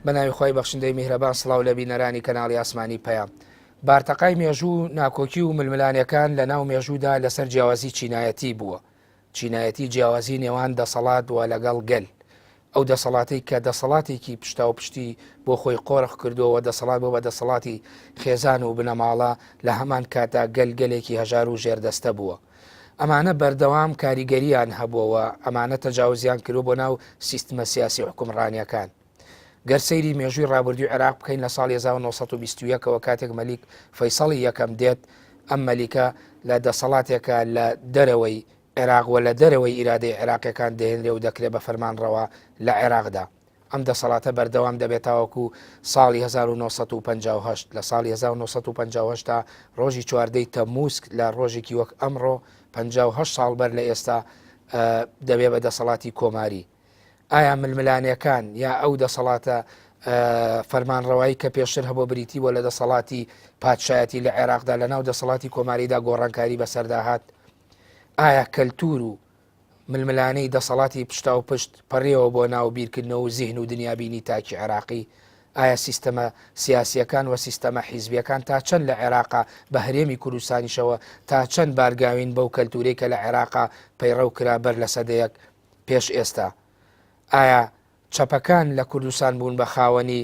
بە ناوی خوای بەخشندەی میهرەبان سڵاو لە بینەرانی کەناڵی ئاسمانی پەیام. بارتەقای مێژوو و ناکۆکی و ململانێکان لە ناو مێژوودا لەسەر جیاوازی چینایەتی بووە. چینایەتی جیاوازی نێوان دەسەڵات وە لەگەڵ گەل. ئەو دەسەڵاتەی کە دەسەڵاتێکی پشتاوپشتی بۆ خۆی قۆرخ کردووە و دەسەڵات بۆ بە دەسەڵاتی خێزان و بنەماڵە لە هەمان کاتدا گەل گەلێکی هەژار و ژێردەستە بووە. ئەمانە بەردەوام کاریگەرییان هەبووە و ئەمانە تەجاوزیان کردووە بۆ ناو سیستمە سیاسی حوکمڕانییەکان. گەر سەیری مێژووی ڕابردووی عێراق بکەین لە ساڵی 1921 ەوە کاتێک مەلیک فەیسەڵی یەکەم دێت ئەم مەلیکە لە دەسەڵاتێکە لە دەرەوەی عێراق و لە دەرەوەی ئیرادەی عێراقیەکان دەهێنرێ و دەکرێ بە فەرمانڕەوا لە عێراقدا. ئەم دەسەڵاتە بەردەوام دەبێت تاوەکو ساڵی 1958 لە ساڵی 1958 تا ڕۆژی چواردەی تەمووز لە ڕۆژێکی وەک ئەمڕۆ 58 ساڵ بەر لە ئێستا دەبێ بە دەسەڵاتی کۆماری. ئایا ململانێکان یا ئەو دەسەڵاتە فەرمانڕەوایی کە پێشتر هەبوو بریتی بووە لە دەسەڵاتی پادشایەتی لە عێراقدا لە ناو دەسەڵاتی کۆماریدا گۆڕانکاری بەسەردا هات ئایا کەلتور و ململانێی دەسەڵاتی پشتاوپشت پەڕیەوە بۆ ناو بیرکردنەوە و زیهن و دنیابینی تاکی عێراقی؟ ئایا سیستەمە سیاسییەکان و سیستەمە حیزبییەکان تا چەند لە عێراقا بە هەرێمی کوردستانیشەوە تا چەند بارگاوین بەو کەلتورەی کە لە عێراقا پەیڕەو کرا بەر لە سەدەیەک پێش ئێستا؟ ئایا چەپەکان لە کوردستان بوون بە خاوەنی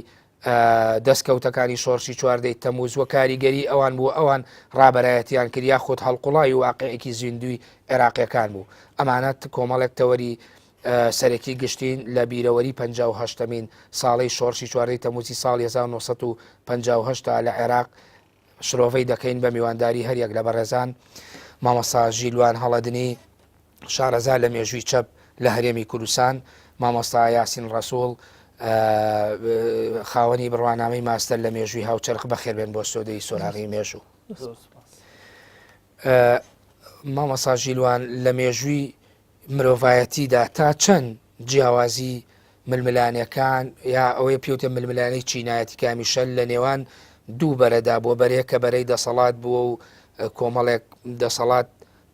دەستکەوتەکانی شۆڕشی چواردەی تەمووز و کاریگەری ئەوان بوو ئەوان ڕابەرایەتیان کرد یاخود هەڵقوڵاوی واقعێکی زیندووی عێراقیەکان بوو ئەمانە کۆمەڵێک تەوەری سەرەکی گشتین لە بیرەوەری 58مین ساڵی شۆڕشی چواردەی تەمووزی ساڵی 1958 لە عێراق شرۆڤەی دەکەین بە میوانداری هەریەک لە بەڕێزان مامۆستا ژیلوان هەڵەدنی شارەزا لە مێژووی چەپ لە هەرێمی کوردستان، مامۆستا یاسین ڕەسوڵ خاوەنی بڕوانامەی ماستەر لە مێژووی هاوچەرخ بەخێربێن بۆ ستۆدیۆی سۆراغی مێژوو. مامۆستا ژیلوان لە مێژووی مرۆڤایەتیدا تا چەند جیاوازی ململانێکان یا ئەوەی پێوتە ململانێی چینایەتی کە هەمیشە لە نێوان دوو بەرەدا بووە بەرەیەک کە بەرەی دەسەڵات بووە و کۆمەڵێک دەسەڵات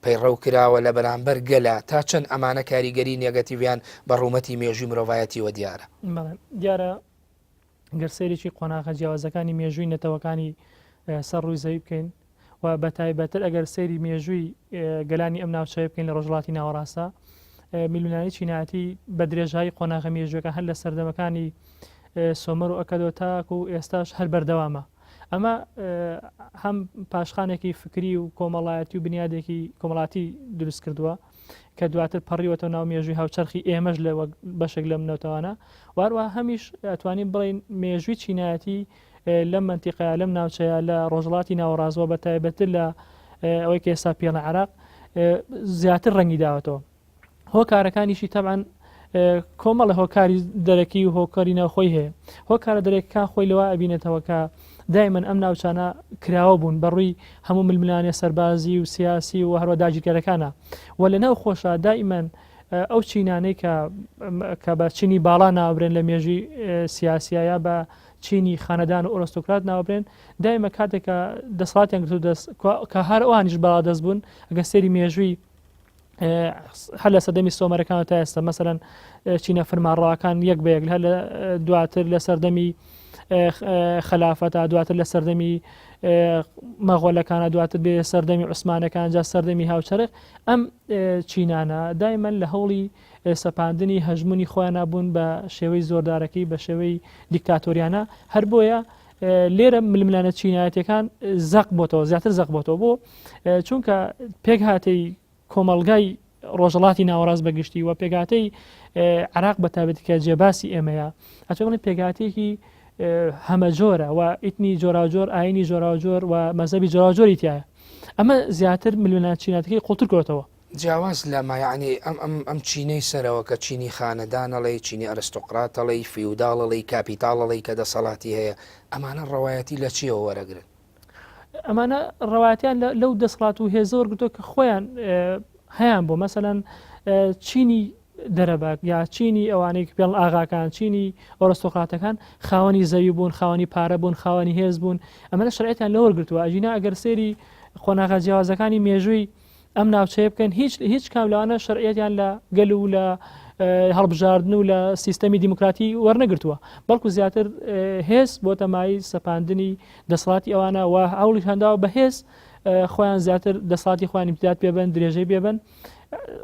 پەیڕەو کراوە لە بەرامبەر گەلە تا چەند ئەمانە کاریگەری نێگەتیڤیان بە ڕوومەتی مێژووی مرۆڤایەتیوە دیارە؟ بەڵێ دیارە گەر سەیرێکی قۆناغە جیاوازەکانی مێژووی نەتەوەکانی سەر ڕووی زەوی بکەین و بە تایبەتتر ئەگەر سەیری مێژووی گەلانی ئەم ناوچەیە بکەین لە ڕۆژهەڵاتی ناوەڕاستە میلونانی چینایەتی بە درێژایی قۆناغە مێژووەکان هەر لە سەردەمەکانی سۆمەر و ئەکەدۆ تاکو و ئێستاش هەر بەردەوامە ئەمە هەم پاشخانێکی فکری و کۆمەڵایەتی و بنیادێکی کۆمەڵاتی دروست کردووە کە دواتر پەڕیوەتەوە ناو مێژووی هاوچەرخی ئێمەش لە وەک بەشێک لەم نەتەوانە واروە هەمیش ئەتوانین بڵین مێژووی چینایەتی لەم مەنتیقەیە لەم ناوچەیە لە ڕۆژهەڵاتی ناوەڕاستەوە بە تایبەتتر لە ئەوەی کە ئێستا پێڵە عراق زیاتر ڕەنگی داوەتەوە هۆکارەکانیشی تەبعەن کۆمەڵە هۆکاری دەرەکی و هۆکاری ناوخۆی هەیە هۆکارە دەرەکەکان خۆی لەوە ئەبینێتەوە کە دایمەن ئەم ناوچانە کراوە بوون بەڕووی هەموو ململانێ سەربازی و سیاسی و هەروە داگیرکەرەکانە و لە ناو خۆشا دائیمەن ئەو چینانەی کە کە بە چینی باڵا ناوبرێن لە مێژووی سیاسیە یا بە چینی خانەدان و ئۆرۆستۆکرات ناوبرێن دایمە کاتێک کە دەسەڵاتیان گرتو دەست کە هەر ئەوانیش باڵادەست بوون ئەگەر سەیری مێژووی هەر لە سەردەمی سۆمەرەکان تا ئێستا مەسەلەن چینە فرمانڕەواکان یەک بە یەک هەر لە دواتر لە سەردەمی خەلافەتا دواتر لە سەردەمی مەغۆلەکانە دواتر بێ سەردەمی عوسمانەکان جا سەردەمی هاوچەرخ ئەم چینانە دایمەن لە هەوڵی سەپاندنی هەژمونی خۆیانە بوون بە شێوەی زۆردارەکەی بە شێوەی دیکتاتۆریانە هەر بۆیە لێرە ململانە چینایەتەکان زەق بۆتەوە زیاتر زەق بۆتەوە بۆ چونکە پێکهاتەی کۆمەڵگای ڕۆژەڵاتی ناوەڕاست بەگشتی و پێکهاتەی عراق بە تابەتی کە جێباسی ئێمەیە ئەتوانین پێکهاتەیەکی هەمەجۆرە و ئیتنی جۆراوجۆر ئاینی جۆراوجۆر و مەزەبی جۆراوجۆری تایە ئەمە زیاتر ململانێ چینایەتەکەی قوڵتر کردەوە. جیاواز لەمە یەعنی ئەم ئەم ئەم چینەی سەرەوە کە چینی خانەدان ئەڵێی چینی ئەرستۆقرات ئەڵێی فیوداڵ ئەڵێی کاپیتاڵ ئەڵێی کە دەسەڵاتی هەیە ئەمانە ڕەوایەتی لە چیەوە وەرەگرن؟ ئەمانە ڕەوایەتیان لەو دەسەڵات و هێزە وەرگرتووە کە خۆیان هەیان بۆ مەسەلەن چینی دەرەبەگ یا چینی ئەوانەی کە پێڵ ئاغاکان چینی ئۆرۆستۆقراتەکان خاوەنی زەوی بوون خاوەنی پارە بوون خاوەنی هێز بوون ئەمەە شەرعیەتیان لەوەرگرتووە ئەگینا ئەگەر سێری قۆناغە جیاوازەکانی مێژووی. ئەم ناوچەیە بکەن هیچ هیچ کام لەوانە شەرعیەتیان لە گەل و لە هەڵبژاردن و لە سیستەمی دیموکراتی وەرنەگرتووە بەڵکو زیاتر هێز بۆتە مای سەپاندنی دەسەڵاتی ئەوانە و هەوڵی هەنداوە بەهێز خۆیان زیاتر دەسەڵاتی خۆیان امتداد پێبن درێژەی پێبن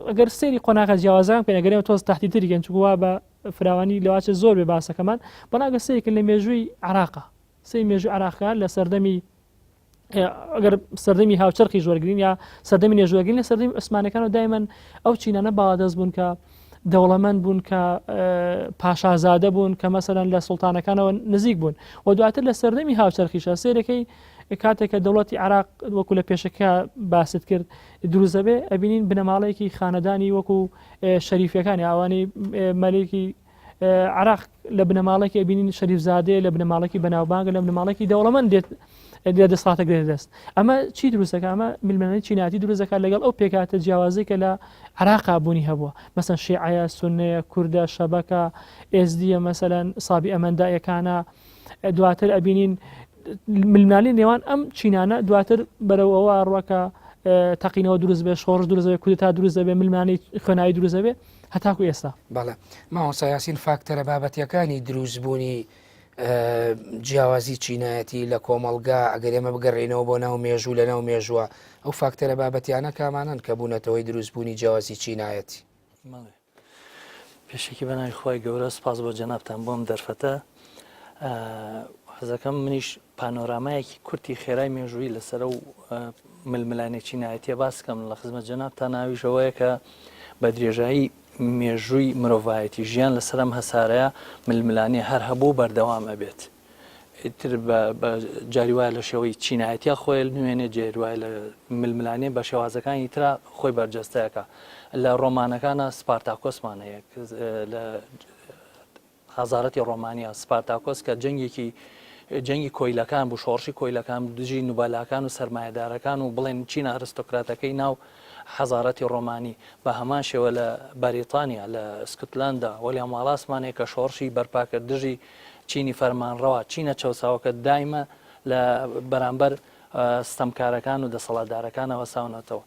ئەگەر سەیری قۆناغە جیاوازان بکەین ئەگەر تۆز تحتی تریگەن چکوا بە فراوانی لەواچە زۆر بێ باسەکەمان بەڵام ئەگەر سەیرکرد لە مێژووی عراقا سەی مێژوو عراقا لە سەردەمی ئەگەر سەردەمی هاوچەرخی ژوەرگین یا سەردەمی نێژوەگرین لە سەردەمی عوسمانەکان و دایمەن ئەو چینانە باڵادەست بوون کە دەوڵەمەند بوون کە پاشازادە بوون کە مەسەرەن لە سوڵتانەکانەوە نزیک بوون و دواتر لە سەردەمی هاوچەرخیشە سێرەکەی کاتێک کە دەوڵەتی عراق وەکو لە پێشەکە باست کرد دروزەبێ ئەبینین بنەماڵەیەکی خانەدانی وەکو شەریفەکانی ئەوانەی مەلێکی عراق لە بنەماڵێکی ئەبینین شەریفزادەیە لە بنەماڵێکی بەناوبانگە لە بنەماڵێکی دەوڵەمەند دێت لە دەسڵاتە گرێت دەست ئەمە چی دروستەکە ئەمە ململانێی چیناتی دروستەکە لەگەڵ ئەو پێکاتە جیاوازی کە لە عراقا بوونی هەبووە مەسەن شیعەیە سونەیە کوردە شەبەکە ئێزدیە مەسەلەن سابی ئەمەندایەکانە دواتر ئەبینین ململانێی نێوان ئەم چینانە دواتر بەرەو ئەوە ڕوەکە تەقینەوە دروست بێ شۆڕش دروست بێ کودتا دروست دەبێ ململانێی خوێناوی دروست دەبێ هەتاکو ئێستا. بەڵێ مامۆستا یاسین فاکتەرە بابەتیەکانی دروستبوونی جیاوازی چینایەتی لە کۆمەڵگا ئەگەر ئێمە بگەڕێینەوە بۆ ناو مێژوو لە ناو مێژووە ئەو فاکتەرە بابەتیانە کامانەن کە بوونەتەوەی دروستبوونی جیاوازی چینایەتی؟ بەڵێ پێشەکی بە ناوی خوای گەورە سپاس بۆ جەنابتان بۆم دەرفەتە حەزەکەم منیش پانۆرامایەکی کورتی خێرای مێژووی لەسەر و ململانێ چینایەتیە باس کەم لە خزمەت جەنابتان ناویش ئەوەیە کە بە درێژایی مێژووی مرۆڤایەتی ژیان لەسەر ئەم هەسارەیە ململانێ هەر هەبوو بەردەوام ئەبێت ئیتر بە جاری وایە لە شێوەی چینایەتیا خۆی نوێنێ جێر وایە لە ململانێ بە شێوازەکانی ترا خۆی بەرجەستەیەەکە لە ڕۆمانەکانە سپارتاکۆسمان هەیە لە حەزارەتی ڕۆمانیا، سپارتاکۆس کە جەنگێکی جەنگی کۆیلەکان بوو، شۆڕشی کۆیلەکان بوو دژی نوبەلاکان و سەرمایەدارەکان و بڵێن چینە ئەرستۆکراتەکەی ناو حەزارەتی ڕۆمانی. بە هەمان شێوە لە بەریتانیا، لە سکوتلەندا، وەلیام واڵاسمان هەیە کە شۆڕشی بەرپا کرد دژی چینی فەرمانڕەوا، چینە چەوساوەکە دایمە لە بەرامبەر ستەمکارەکان و دەسەڵاتدارەکانە وەساونەتەوە.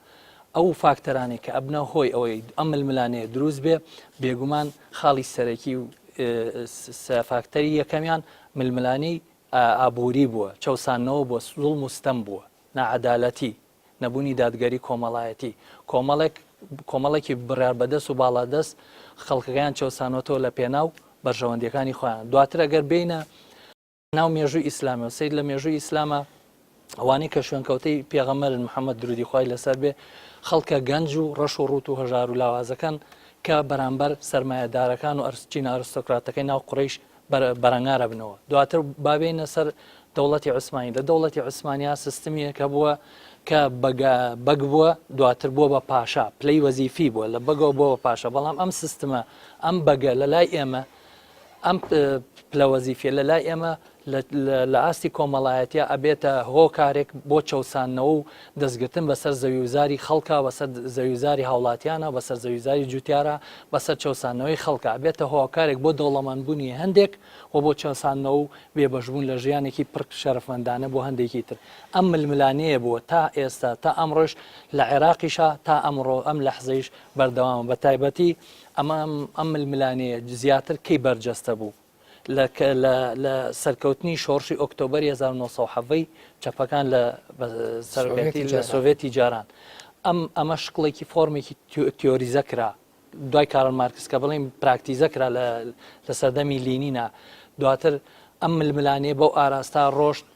ئەو فاکتەرانەی کە ئەبنە هۆی ئەوەی ئەم ململانێیە دروست بێ، بێگومان خاڵی سەرەکی و فاکتەری یەکەمیان ململانێی ئابووری بووە، چەوساندنەوە بووە، زوڵم و ستەم بووە، ناعەدالەتی، نەبوونی دادگەری کۆمەڵایەتی، کۆمەڵێک کۆمەڵێکی بڕیاربەدەست و باڵادەست خەڵکەکەیان چەوسانوەتەوە لە پێناو بەرژەوەندییەکانی خۆیان. دواتر ئەگەر بێینە ناو مێژووی ئیسلامیەوە سەیر لە مێژووی ئیسلامە ئەوانەی کە شوێنکەوتەی پێغەمبەرن محەممەد درودی خوای لەسەر بێ خەڵکە گەنج و ڕەش و ڕوت و هەژار و لاوازەکان کە بەرامبەر سەرمایەدارەکان و ئەرسچینە ئەرستۆکراتەکەی ناو قڕیش بەرەنگارە بنەوە دواتر بابینە سەر دەوڵەتی عوسمانی لە دەوڵەتی عوسمانیا سیستمیەکە بووە کە بەگ بووە دواتر بووە بە پاشا پلەی وەزیفی بووە لە بەگەوە بووە بە پاشا بەڵام ئەم سیستمە ئەم بەگە لە لای ئێمە ئەم پلە وەزیفیە لە لای ئێمە لە ئاستی کۆمەڵایەتیا ئەبێتە هۆکارێک بۆ چەوساندنەوە و دەستگرتن بەسەر زەویوزاری خەڵکا بەسەر زەویوزاری هاوڵاتیانە بەسەر زەویوزاری جوتیارە بەسەر چەوساندنەوەی خەڵکە ئەبێتە هۆکارێک بۆ دەوڵەمەندبوونی هەندێک و بۆ چەوساندنەوە و بێبەشبوون لە ژیانێکی پڕ شەرەفمەندانە بۆ هەندێکی تر ئەم ململانێیە بووە تا ئێستا تا ئەمڕۆش لە عێراقیشا تا ئەمڕۆ ئەم لەحزەیش بەردەوامە بە تایبەتی ئەمە ئەم ململانێیە زیاتر کەی بەرجەستە بوو؟ لە لە سەرکەوتنی شۆڕشی ئۆکتۆبەری 1970 چەپەکان لە سەرۆکایەتی لە سۆڤێتی جاران ئەم ئەمە شکڵێکی فۆرمێکی تیۆریزە کرا دوای کارل مارکس کە بڵێن پراکتیزە کرا لە لە سەردەمی لینینا دواتر ئەم ململانێ بەو ئاراستە ڕۆشت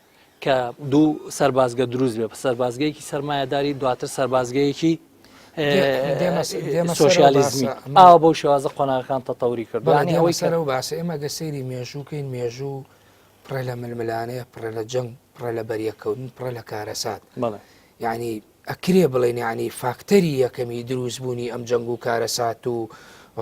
کە دوو سەربازگە دروست بێ سەربازگەیەکی سەرمایەداری دواتر سەربازگەیەکی سۆسیالیزمی ئاوا بەو شێوازە قۆناغەکان تەتەوری کرد یانی ئەوەی سەرەوە باسە ئێمە گە سەیری مێژووکەین مێژوو پڕە لە ململانێ پڕە لە جەنگ پڕە لە بەریەکەوتن پڕە لە کارەسات یعنی ئەکرێ بڵێن یعنی فاکتەری یەکەمی دروستبوونی ئەم جەنگ و کارەسات و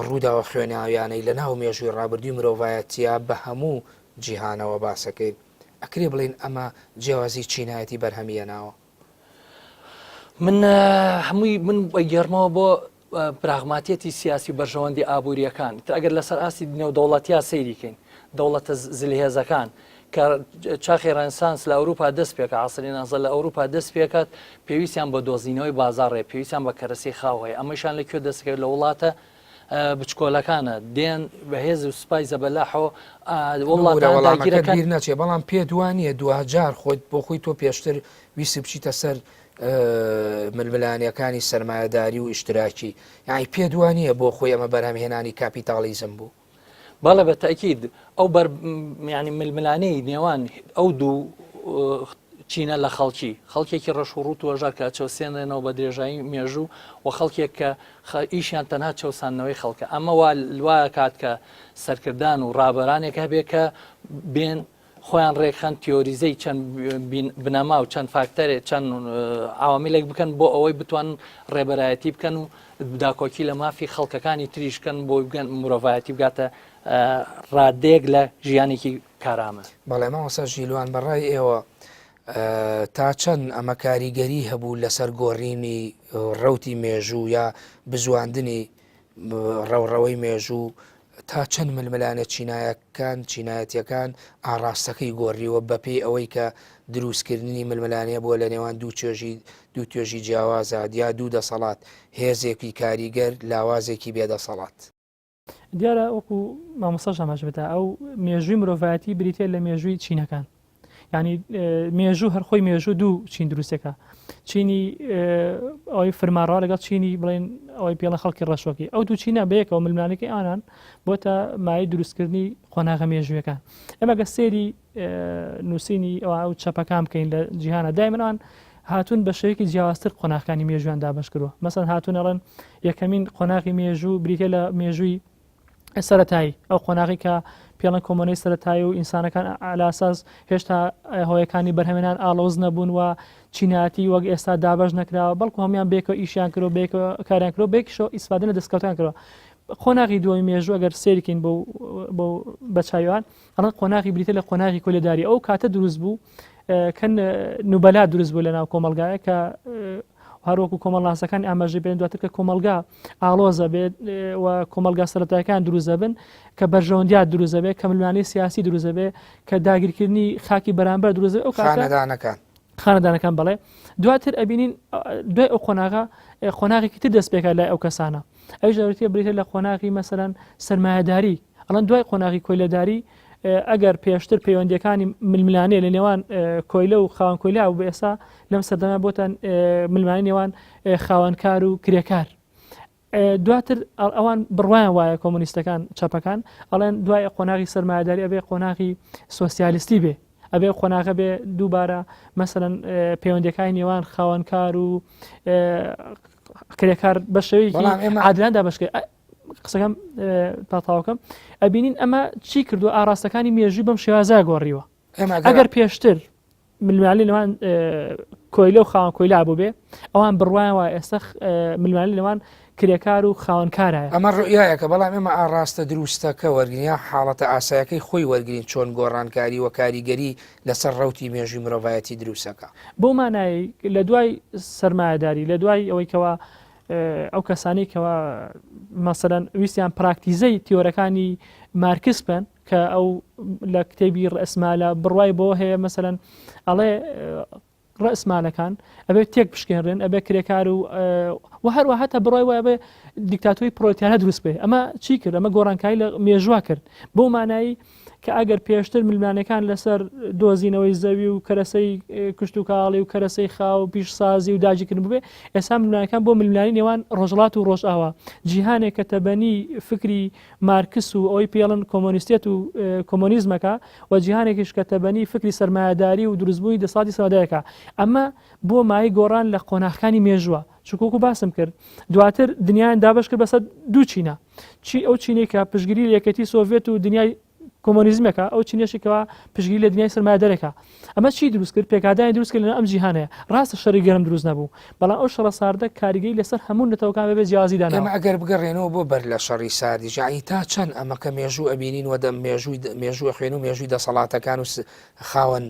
ڕووداوە خوێناویانەی لە ناو مێژووی ڕابردووی مرۆڤایەتیا بە هەموو جیهانەوە باسەکەین ئەکرێ بڵێین ئەمە جیاوازی چینایەتی بەرهەمی هێناوە؟ من هەمووی من ئەگێڕمەوە بۆ پراغماتیەتی سیاسی و بەرژەوەندی ئابووریەکان ئەگەر لەسەر ئاستی نێودەوڵەتیا سەیریکەین دەوڵەتە زلهێزەکان. کە چاخی ڕێنسانس لە ئەوروپا دەست پێکا، عەسری نەهزە لە ئەوروپا دەست پێکات، پێویستیان بە دۆزینەوەی بازاڕ هەیە، پێویستیان بە کەرەسەی خاو هەیە، ئەمەیشان لە کوێ دەست دەکەوێت؟ لە وڵاتە بچکۆلەکانە، دێن بە هێز و سوپای زەبەلاحەوە ببورە وڵاتان وەڵامەکەت داگیرەکەن. بیر نەچێ، بەڵام پێت وا نییە دواجار خۆت بۆ خۆی تۆ پێشتر ویستت بچیتە سەر ململانێکانی سەرمایەداری و ئیشتراکی، یانی پێت وا نییە بۆ خۆی ئەمە بەرهەمهێنانی کاپیتاڵیزم بوو؟ بەڵێ بە تەئکید ئەو بەر یانی ململانێی نێوان ئەو دوو چینە لە خەڵکی خەڵکێکی ڕەش و ڕوت و هەژار کە ئەچەوسێنرێنەوە بە درێژایی مێژوو و خەڵکێک کە ئیشیان تەنها چەوساندنەوەی خەڵکە ئەمە وا وا کات کە سەرکردان و ڕابەرانێک هەبێ کە بێن خۆیان ڕێکخەن تیۆریزەی چەند بنەما و چەند فاکتەرێ چەند عواملێک بکەن بۆ ئەوەی بتوان ڕێبەرایەتی بکەن و داکۆکی لە مافی خەڵکەکانی تریش بکەن بۆی بگەن مرۆڤایەتی بگاتە ڕادەیەک لە ژیانێکی کارامە. بەڵێ مامۆستا ژیلوان بەڕای ئێوە تا چەند ئەمە کاریگەری هەبوو لەسەر گۆڕینی ڕەوتی مێژوو یا بزواندنی ڕەوڕەوەی مێژوو تا چەند ململانێ چینایەکان چینایەتیەکان ئاڕاستەکەی گۆڕیوە بەپێی ئەوەی کە دروستکردنی ململانێ بووە لە نێوان دوو چێژی دوو توێژی جیاوازە یا دوو دەسەڵات هێزێکی کاریگەر لاوازێکی بێدەسەڵات. دیارە وەکو مامۆستاش ئاماژە بەدا ئەو مێژووی مرۆڤایەتی بریتە لە مێژووی چینەکان ینی مێژوو هەرخۆی مێژوو دوو چین دروستەکە چینی ئەوەی فرماڕا لەگەڵ چینی بڵێن ئەوەی پێڵە خەڵکی ڕەشۆکی ئەو دوو چینە بەیەکەوە ململانێکی ئانان بۆتە مای دروستکردنی قۆناغە مێژوویەکان ئەمە گە سێری نووسینی ئەو ئەو چەپەکان بکەین لە جیهانە دایمنان هاتوون بە شێوەیەکی جیاوازتر قۆناغەکانی مێژویان دابش کردووە مەسەن هاتوون ئەڵێن یەکەمین قۆناغی مێژوو بریتە لە مێژووی سەتایی ئەو قۆناغی کە پێڵەن کۆمۆنەی سەتایی و ئینسانەکان ئالاساس هێشتا هۆیەکانی بەرهەمێنان ئاڵۆز نەبوون و چینایەتی وەک ئێستا دابش نەکراوە بەڵکو هەمان بێکەوە ئیشیان کرۆ بێکەوە کاریان کرۆ بێکشەوە ئیسفادە لە دەستکەوتان کرۆ قۆناغی دووەمی مێژوو ئەگەر سێرکین بۆ بۆ بەچوان ئەڵێن قۆناغی بریتە لە قۆناغی کۆلێداری ئەو کاتە دروست بوو کە نوبەلا دروست بوو لە ناو کۆمەلگایە کە هەروەکو کۆمەڵناسەکان ئاماژەی پێن دواتر کە کۆمەلگا ئاڵۆزە بێت و کۆمەلگا سەرەتایەکان دروست دەبن کە بەرژەوەندیات دروست دەبێت کە ململانێی سیاسی دروست دەبێت کە داگیرکردنی خاکی بەرامبەر دروست دەبێت ئەو کاتە خانەدانەکان خانەدانەکان بەڵێ دواتر ئەبینین دوای ئەو قۆناغە قۆناغێکی تر دەست پێکات لای ئەو کەسانە ئەویش دەورەتیە بریتە لە قۆناغی مەسەلەن سەرمایەداری ئەڵەن دوای قۆناغی کۆیلەداری ئەگەر پێشتر پەیوەندیەکانی ململانێ لە نێوان کۆیلە و خاوەن کۆیلە و ئێستا لەم سەردەمە بۆتە ململانێ نێوان خاوەنکار و کرێکار دواتر ئەوان بڕوایان وایە کۆمۆنیستەکان چەپەکان ئەڵێن دوای قۆناغی سەرمایەداری ئەبێ قۆناغی سۆسیالیستی بێ ئەبێ قۆناغە بێ دووبارە مەسەلەن پەیوەندەکانی نێوان خاوەنکار و کرێکار بە شێوەیەکی عادلان دابشکێ قسەکەم تاتاوەکەم ئەبینین ئەمە چی کردو ئاراستەکانی مێژوو بەم شێوازە گۆڕیوە ئەگەر پێشتر ململانێ لەوان کۆیلە و خاوەن کۆیلا بوو بێ ئەوان بڕوایان وایە ئێستا ململانێ لەوان کرێکار و خاوەنکارایە. ئەمە ڕوئیایەکە، بەڵام ئێمە ئاڕاستە دروستەکە وەرگرین یا حاڵەتە ئاسایەکەی خۆی وەرگرین چۆن گۆڕانکاری و کاریگەری لەسەر ڕەوتی مێژووی مرۆڤایەتی دروستەکا. بەو مانایەی لە دوای سەرمایەداری، لە دوای ئەوەی کەوا ئەو کەسانەی کەوا مەسەلەن ویستیان پراکتیزەی تیۆرەکانی مارکس بکەن، کە ئەو لە کتێبی ڕەئسمالە بڕوای بۆ هەیە مەسەلەن ئەڵێ ڕەئسمالەکان ئەبێت تێک بشکێنرێن ئەبێ کرێکار و و هەروە هەتا بڕای وایە بێ دیکتاتۆری پرۆلتیانە دروست بێ ئەمە چی کرد ئەمە گۆڕانکاری لە مێژوە کرد بۆ مانایی کە ئەگەر پێشتر ململانەکان لەسەر دۆزینەوەی زەوی و کەرەسەی کشتتوکاڵی و کەرەسەی خاو و پیشسازی و داگیرکردن ببێ ئێستا ململانەکان بۆ ململانی نێوان ڕۆژهەڵات و ڕۆژئاوا جیهانێک کە تەبەنی فکری مارکس و ئەوەی پێڵن کۆمۆنیستێت و کۆمۆنیزمەکە و جیهانێکیش کە تەبەنی فکری سەرمایەداری و دروستبوونی دەسەڵاتی سەرمایەدارێکە ئەمە بۆ مایەی گۆڕان لە قۆناغەکانی مێژووە چونکە وەکو باسم کرد دواتر دنیایان دابەش کرد بەسەر دوو چینە چی ئەو چینەی کە پشتگیری لە یەکێتی سۆڤێت و دنیای کۆمۆنیزمەکە ئەو چینەشی کەوا پشتگیری لە دنیای سەرمایەدارێکە ئەمە چی دروست کرد پێکدادانی دروست کرد لە ئەم جیهانەیە ڕاستە شەڕی گەرم دروست نەبوو بەڵام ئەو شەڕە ساردە کاریگەری لەسەر هەموو نەتەوەکان بەبێ جیاوازی داناوە. ئێمە ئەگەر بگەڕێنەوە بۆ بەر لە شەڕی ساردیش یەعنی تا چەند ئەمە کە مێژوو ئەبینین و دەم مێژووی مێژوو ئەخوێن و مێژووی دەسەڵاتەکان و خاوەن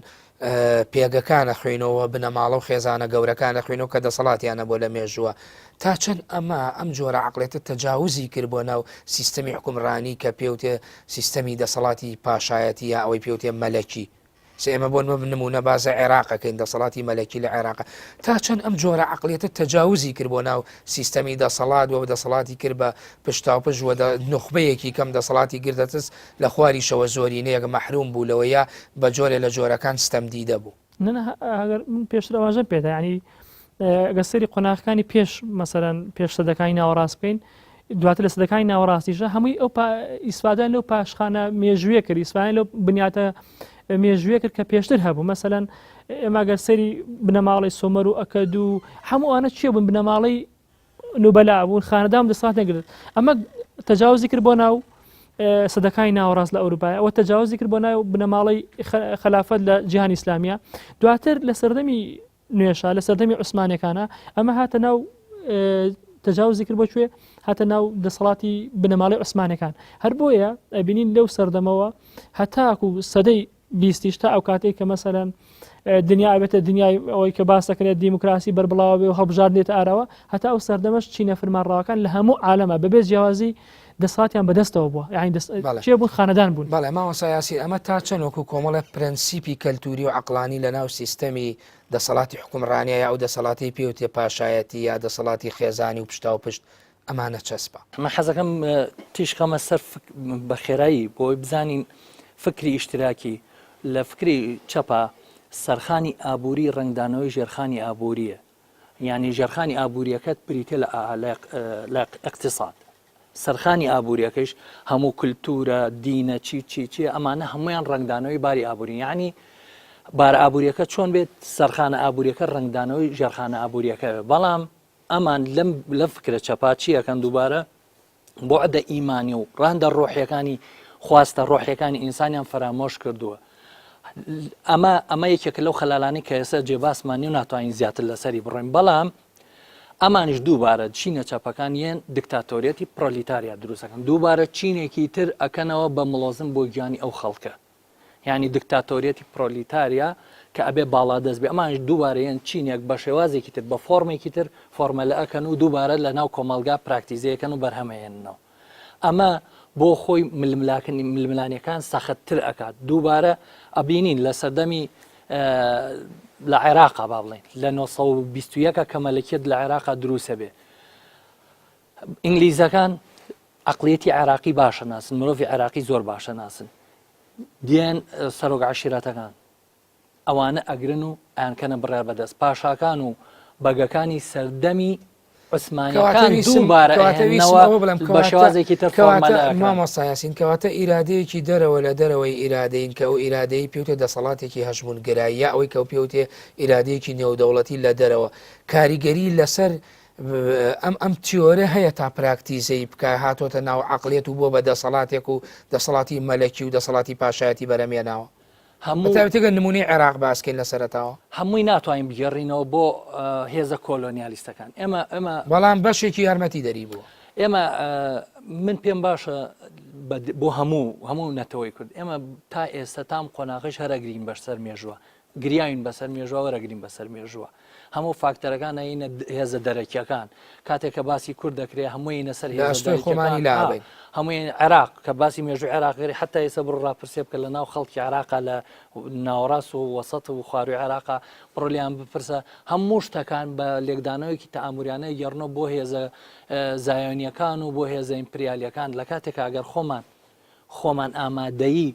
پێگەکان ئەخوێنەوە بنەماڵە و خێزانە گەورەکان ئەخوێنەوە کە دەسەڵاتیان هەبووە لە مێژووە تا چەند ئەمە ئەم جۆرە عەقڵێتە تەجاوزی کرد بۆ ناو سیستەمی حوکمڕانی کە پێوتێ سیستەمی دەسەڵاتی پاشایەتی یا ئەوەی پێوتێ مەلەکی. سێ ئێمە بۆ نمونە بازە عێراقەکەین دەسەڵاتی مەلەکی لە عێراق تا چەند ئەم جۆرە عقلیەتە تەجاوزی کرد بۆ ناو سیستەمی دەسەڵات و دەسەڵاتی کرد بە پشتاوپشت و نوخبەیەکی کەم دەسەڵاتی گرتەتس لە خواریشەوە زۆرینەیەک مەحروم بوو لەوە یا بە جۆرێ لە جۆرەکان ستەم دیدە بوو. نا نا ئەگەر من پێشتر ئاماژەم پێدا یعنی ئەگەر سەیری قۆناغەکانی پێش مەسەرەن پێش سەدەکانی ناوەڕاست بکەین دواتر لە سەدەکانی ناوەڕاستیشە هەمووی ئەو ئیسفادان لەو پاشخانە مێژوویە کرد ئیسفادان لەو بنیاتە مێژوویە کرد کە پێشتر هەبوو مەسەلەن ئێمە گەر سەری بنەماڵەی سۆمەر و ئەکەد و هەموو ئەوانە چیە بوون بنەماڵەی نوبەلا بوون خانەدام دەسەڵات نەگرت ئەمە تەجاوزی کرد بۆ ناو سەدەکانی ناوەڕاست لە ئەوروپای ئەوە تەجاوزی کرد بۆ ناو بنەماڵەی خەلافەت لە جیهانی ئیسلامیە دواتر لە سەردەمی نوێشا لە سەردەمی عوسمانەکانە ئەمە هاتە ناو تەجاوزی کرد بۆ کوێ هاتە ناو دەسەڵاتی بنەماڵی عوسمانەکان هەر بۆیە ئەبینین لەو سەردەمەوە هەتاکو سەدەی بیستیش تا ئەو کاتێک کە مەسەلەن دنیا ئەبێتە دنیای ئەوەی کە باس دەکرێت دیموکراسی بەربڵاوە بێ و هەڵبژاردنێتە ئاراوە هەتا ئەو سەردەمەش چینە فرمانڕەواکان لە هەموو عالەمە بەبێ جیاوازی دەسەڵاتیان بەدەستەوە بووە یعنی دەست چێ بوون خانەدان بوون. بەڵێ مامۆستا یاسین ئەمە تا چەند وەکو کۆمەڵێک پرەنسیپی کەلتوری و عەقڵانی لە ناو سیستەمی دەسەڵاتی حوکمڕانیە یا ئەو دەسەڵاتەی پێوترێ پاشایەتی یا دەسەڵاتی خێزانی و پشتاوپشت ئەمانە چەسپا. من حەزەکەم تیشک خەمە سەر بە خێرایی بۆی بزانین فکری ئیشتراکی لە فکری چەپا سەرخانی ئابووری ڕەنگدانەوەی ژێرخانی ئابووریە یعنی ژێرخانی ئابووریەکەت بریتە لە لە اقتصاد سەرخانی ئابووریەکەیش هەموو کولتورە دینە چی چی چی ئەمانە هەمویان ڕەنگدانەوەی باری ئابووری یعنی بار ئابووریەکە چۆن بێت سەرخانە ئابووریەکە ڕەنگدانەوەی ژێرخانە ئابووریەکە بەڵام ئەمان لەم لەم فکرە چەپا چی ئەکەن دووبارە بوعدە ئیمانی و ڕەهەندە ڕۆحیەکانی خواستە ڕۆحیەکانی ئینسانیان فەرامۆش کردووە ئەمە ئەمە یەکێکە لەو خەلالانی کە ئێستا جێباسمان نیە و ناتوانین زیاتر لەسەری بڕۆین بەڵام ئەمانیش دووبارە چینە چەپەکان یەن دکتاتۆریەتی پرۆلیتاریا دروستەکەن دووبارە چینێکی تر ئەکەنەوە بە مڵۆزم بۆ گیانی ئەو خەڵکە یانی دکتاتۆریەتی پرۆلیتاریا کە ئەبێ باڵادەست بێ، ئەمانیش دووبارە یەن چینێک بە شێوازێکی تر، بە فۆرمێکی تر فۆرمەلە ئەکەن و دووبارە لە ناو کۆمەڵگا پراکتیزەی ئەکەن و بەرهەم ئەیەننەوە. ئەمە بۆ خۆی ململانێکان سەخت تر ئەکات. دووبارە ئەبینین لە سەردەمی لە عێراقا با بڵێین لە 921 کە مەلەکیەت لە عێراقا دروست ئەبێ ئینگلیزەکان عەقڵیەتی عێراقی باشە ناسن مرۆڤی عێراقی زۆر باشە ناسن دێن سەرۆک عشیرەتەکان ئەوانە ئەگرن و ئەیانکەنە بڕیار بەدەست پاشاکان و بەگەکانی سەردەمی عوسمانیەکان دووبارە ئەهێننەوە بە شێوازێکی تر فۆرمەلە ئەکەن. مامۆستا یاسین کەواتە ئیرادەیەکی دەرەوە لە دەرەوەی ئیرادەین کە ئەو ئیرادەی پێوتێ دەسەڵاتێکی هەژموونگەرایی یا ئەوەی کە پێوتێ ئیرادەیەکی نێودەوڵەتی لە دەرەوە کاریگەری لەسەر ئەم ئەم تیۆرە هەیە تا پراکتیزەی بکە هاتۆتە ناو عقلێت و بۆ بە دەسەڵاتێک و دەسەڵاتی مەلەکی و دەسەڵاتی پاشایەتی بەرەمێناوە هەموو تاوتێکە نمونەی عێراق باسکەین لە سەرەتاوە هەمووی ناتوانین بگێڕینەوە بۆ هێزە کۆلۆنیالیستەکان ئێمە ئێمە بەڵام بەشێکی یارمەتی دەری بووە ئێمە من پێم باشە بۆ هەموو هەموو نەتەوەی کورد ئێمە تا ئێستا تام قۆناغش هەرەگرین بەسەر مێژوە گریاوین بەسەر مێژوە وەرەگرین بەسەر مێژوە هەموو فاکتەرەکان ئەینە هێزە دەرەکیەکان کاتێک کە باسی کورد دەکرێت هەمووی نەسەر هێزە خۆمانی لابین هەمووی عێراق کە باسی مێژوو عێراق گەری حتا ئێستا بڕ ڕاپرسێ بکە لە ناو خەڵکی عێراقا لە ناوەڕاست و وەسەت و خواروی عێراقا بڕۆلیان بپرسە هەموو شتەکان بە لێکدانەوەیەکی تەئاموریانە گەڕنەوە بۆ هێزە زایۆنیەکان و بۆ هێزە ئیمپریالیەکان لە کاتێک ئەگەر خۆمان خۆمان ئامادەیی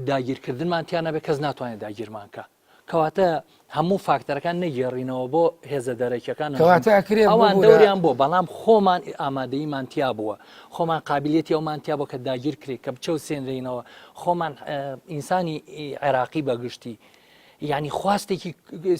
داگیرکردنمان تیا نەبێت کەس ناتوانێت داگیرمان کە کەواتە هەموو فاکتەرەکان نەگێڕینەوە بۆ هێزە دەرەکیەکان کەواتە ئەکرێ ئەوان دەوریان بۆ بەڵام خۆمان ئامادەیمان تیا بووە خۆمان قابلیەتی ئەومان تیا بۆ کە داگیر کرێ کە بچەوسێنرینەوە خۆمان ئینسانی عێراقی بەگشتی یعنی خواستێکی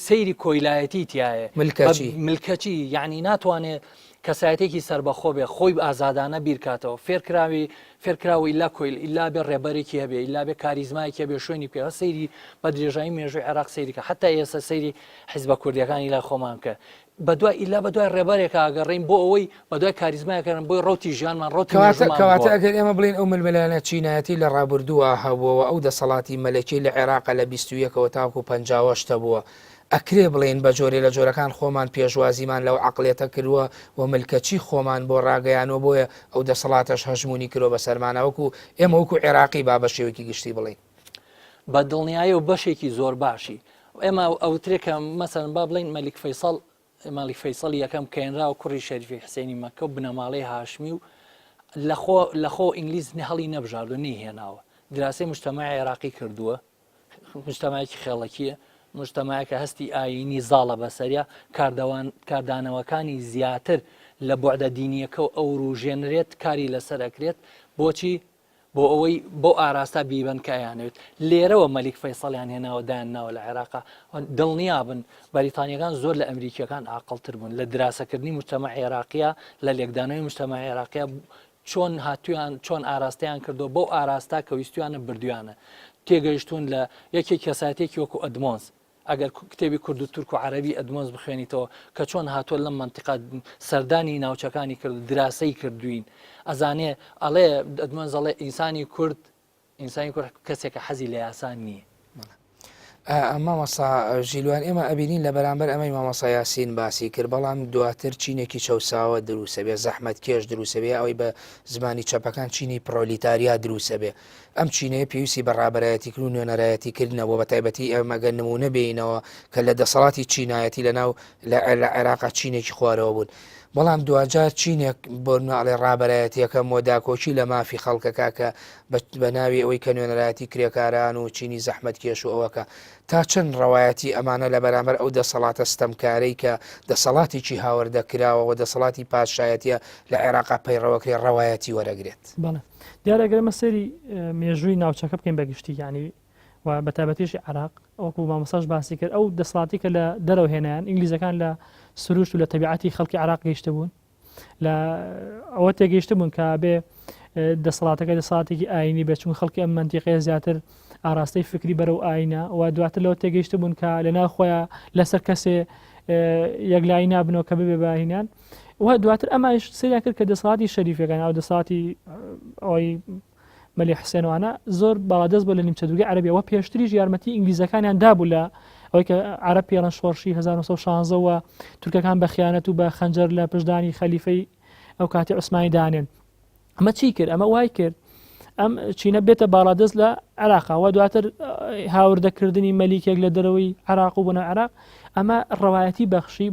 سەیری کۆیلایەتی تایە ملکەچی ملکەچی یعنی ناتوانێت کەسایەتێکی سربەخۆ بێ خۆی ئازادانە بیرکاتەوە فێرکراوی فێرکراوە ئیلا کۆیل ئیلا بێ ڕێبەرێکی هەبێ ئیلا بێ کاریزمایەکی هەبێ شوێنی پێ سەیری بە درێژایی مێژووی عێراق سەیری کە حتا ئێستا سەیری حیزبە کوردیەکانی لای خۆمان بکە بەدوای ئیلا بەدوای ڕێبەرێکا ئەگەڕێین بۆ ئەوەی بەدوای کاریزمایەکەن بۆی ڕوتی ژیانمان ڕوتی کەواتە کەواتە ئەگەر ئێمە بڵێین ئەو ململانێ چینایەتی لە ڕابردووە هەبووە و ئەو دەسەڵاتی مەلەکی لە عێراقە لە 21ەوە تاکو 58 هەبووە ئەکرێ بڵێین بە جۆرێ لە جۆرەکان خۆمان پێشوازیمان لەو عەقڵیەتە کردووە و ملکەچی خۆمان بۆ ڕاگەیانوە بۆیە ئەو دەسەڵاتەش هەژموونی کردوە بەسەرمانا وەکو ئێمە وەکو عێراقی با بە شێوەیەکی گشتی بڵێین. بە دڵنیایی و بەشێکی زۆر باشی ئێمە ئەوترێ کە مەسەن با بڵین مەلیک فەیسەڵ مەلیک فەیسەڵی یەکەم کەێنراوە کوڕی شەریفی حسێنی مەکە و بنەماڵەی هاشمی و لەخۆ لەخۆ ئینگلیز هەڵی نەبژاردو نەیهێناوە دراسەی مجتەمەعی عێراقی کردووە مجتەمەعێکی خێڵەکیە مجتەمەعێکە هەستی ئایینی زاڵە بەسەریا کاردەوان کاردانەوەکانی زیاتر لە بوعدە دینیەکە و ئەوروژێنرێت کاری لەسەر ئەکرێت بۆچی بۆ ئەوەی بەو ئاراستە بیبەن کە ئەیانەوێت. لێرەوە مەلیک فەیسەڵیان هێناوە دایان ناوە لە عێراقا. دڵنیابن بەریتانیەکان زۆر لە ئەمریکیەکان ئاقڵتر بوون لە دراسەکردنی مجتەمەعی عێراقیە، لە لێکدانەوەی مجتەمەعی عێراقیە چۆن هاتویان چۆن ئاراستەیان کردووە بەو ئاراستە کە ویستویانە بردویانە. تێگەیشتوون لە یەکێک کەسایەتێکی وەکو ئەدمۆنز ئەگەر کتێبی کورد و تورک و عەرەبی ئەدمۆنز بخوێنیتەوە کە چۆن هاتووە لەم مەنتیقە سەردانی ناوچەکانی کرد دراسەی کردوین ئەزانێ ئەڵێ ئەدمۆنز ئەڵێ ئینسانی کورد ئینسانی کورد کەسێکە حەزی لە یاسا نییە. مامۆستا ژیلوان ئێمە ئەبینین لە بەرامبەر ئەمەی مامۆستا یاسین باسی کرد بەڵام دواتر چینێکی چەوساوە دروسە بێ زەحمەت کێش دروسە بێ ئەوەی بە زمانی چەپەکان چینی پرۆلیتاریا دروسە بێ ئەم چینەیە پێویستی بە ڕابەرایەتیکردن و نوێنەرایەتیکردنە بۆ بەتایبەتی ئێمە گەر نموونە بێینەوە کە لە دەسەڵاتی چینایەتی لە ناو لە عێراقا چینێکی خوارەوە بوون بەڵام دواجار چینێک بۆ ناڵێ ڕابەرایەتیەکەم و داکۆکی لە مافی خەڵکەکە کە بە ناوی ئەوەی کە نوێنەرایەتی کرێکاران و چینی زەحمەت کێش و ئەوەکە تا چەند ڕەوایەتی ئەمانە لە بەرامبەر ئەو دەسەڵاتە ستەمکارەی کە دەسەڵاتێکی هاوردە کراوە و دەسەڵاتی پادشایەتیە لە عێراقا پەیڕەوەکرێ ڕەوایەتی وەرەگرێت؟ بەڵێ دیارە ئەگەر ئێمە سەیری مێژووی ناوچەکە بکەین بە گشتی یعنی و بە تایبەتیش عێراق وەکو مامۆستاش باسی کرد ئەو دەسەڵاتی کە لە دەرەوە هێنایان ئینگلیزەکان لە سروشت و لە تەبیعەتی خەڵکی عێراق گەیشتبوون لە ئەوە تێگەیشتبوون کە بێ دەسەڵاتەکە دەسەڵاتێکی ئاینی بێت چون خەڵکی ئەم منتیقەیە زیاتر ئاراستەی فکری بەرەو ئاینە و دواتر لەوە تێگەیشتبوون کە لە ناو خۆیان لەسەر کەسێ یەکلایی نابنەوە کە ببێ باهینان و دواتر ئەمانش سریان کرد کە دەسەڵاتی شەریفەکان ئەو دەسەڵاتی ئەوەی مەلی حسێنوانە زۆر باڵادەست بۆ لە نیمچە دوورگەی عەربیەوە پێشتریش یارمەتی ئینگلیزەکانیان دابوو لە ئەوەی کە عەرەب پێڵەن شۆڕشی 1916 وە تورکەکان بە خیانەت و بە خەنجەر لە پشدانی خەلیفەی ئەو کاتی عوسمانی دانێن ئەمە چی کرد ئەمە وای کرد ئەم چینە بێتە باڵادەست لە عێراقا و دواتر هاوردەکردنی مەلیکێک لە دەرەوەی عراق و بنە عراق ئەمە ڕەوایەتی بەخشی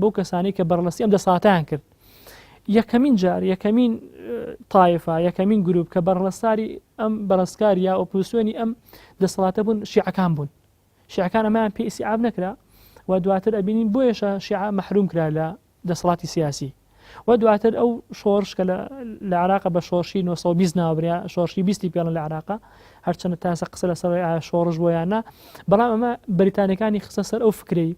بەو کەسانی کە بەرڵستی ئەم دەساتیان کرد یەکەمین جار یەکەمین تایفە یەکەمین گروپ کە بەرڵستاری ئەم بەرەسکار یا ئۆپۆزیسیۆنی ئەم دەسەڵاتە بوون شیعەکان بوون شیعەکان ئەمەیان پێ ئیسیعاب نەکرا و دواتر ئەبینین بۆیەشە شیعە مەحروم کرا لە دەسەڵاتی سیاسی و دواتر ئەو شۆڕش کە لە عراق بە شۆڕشی 920 ناوبرا شۆڕشی بیستی پێڵن لە عراق هەرچەندە تاسە قسە لەسەر شۆڕش بۆ یان نا بەڵام ئەمە بەریتانەکانی خستە سەر ئەو فکرەی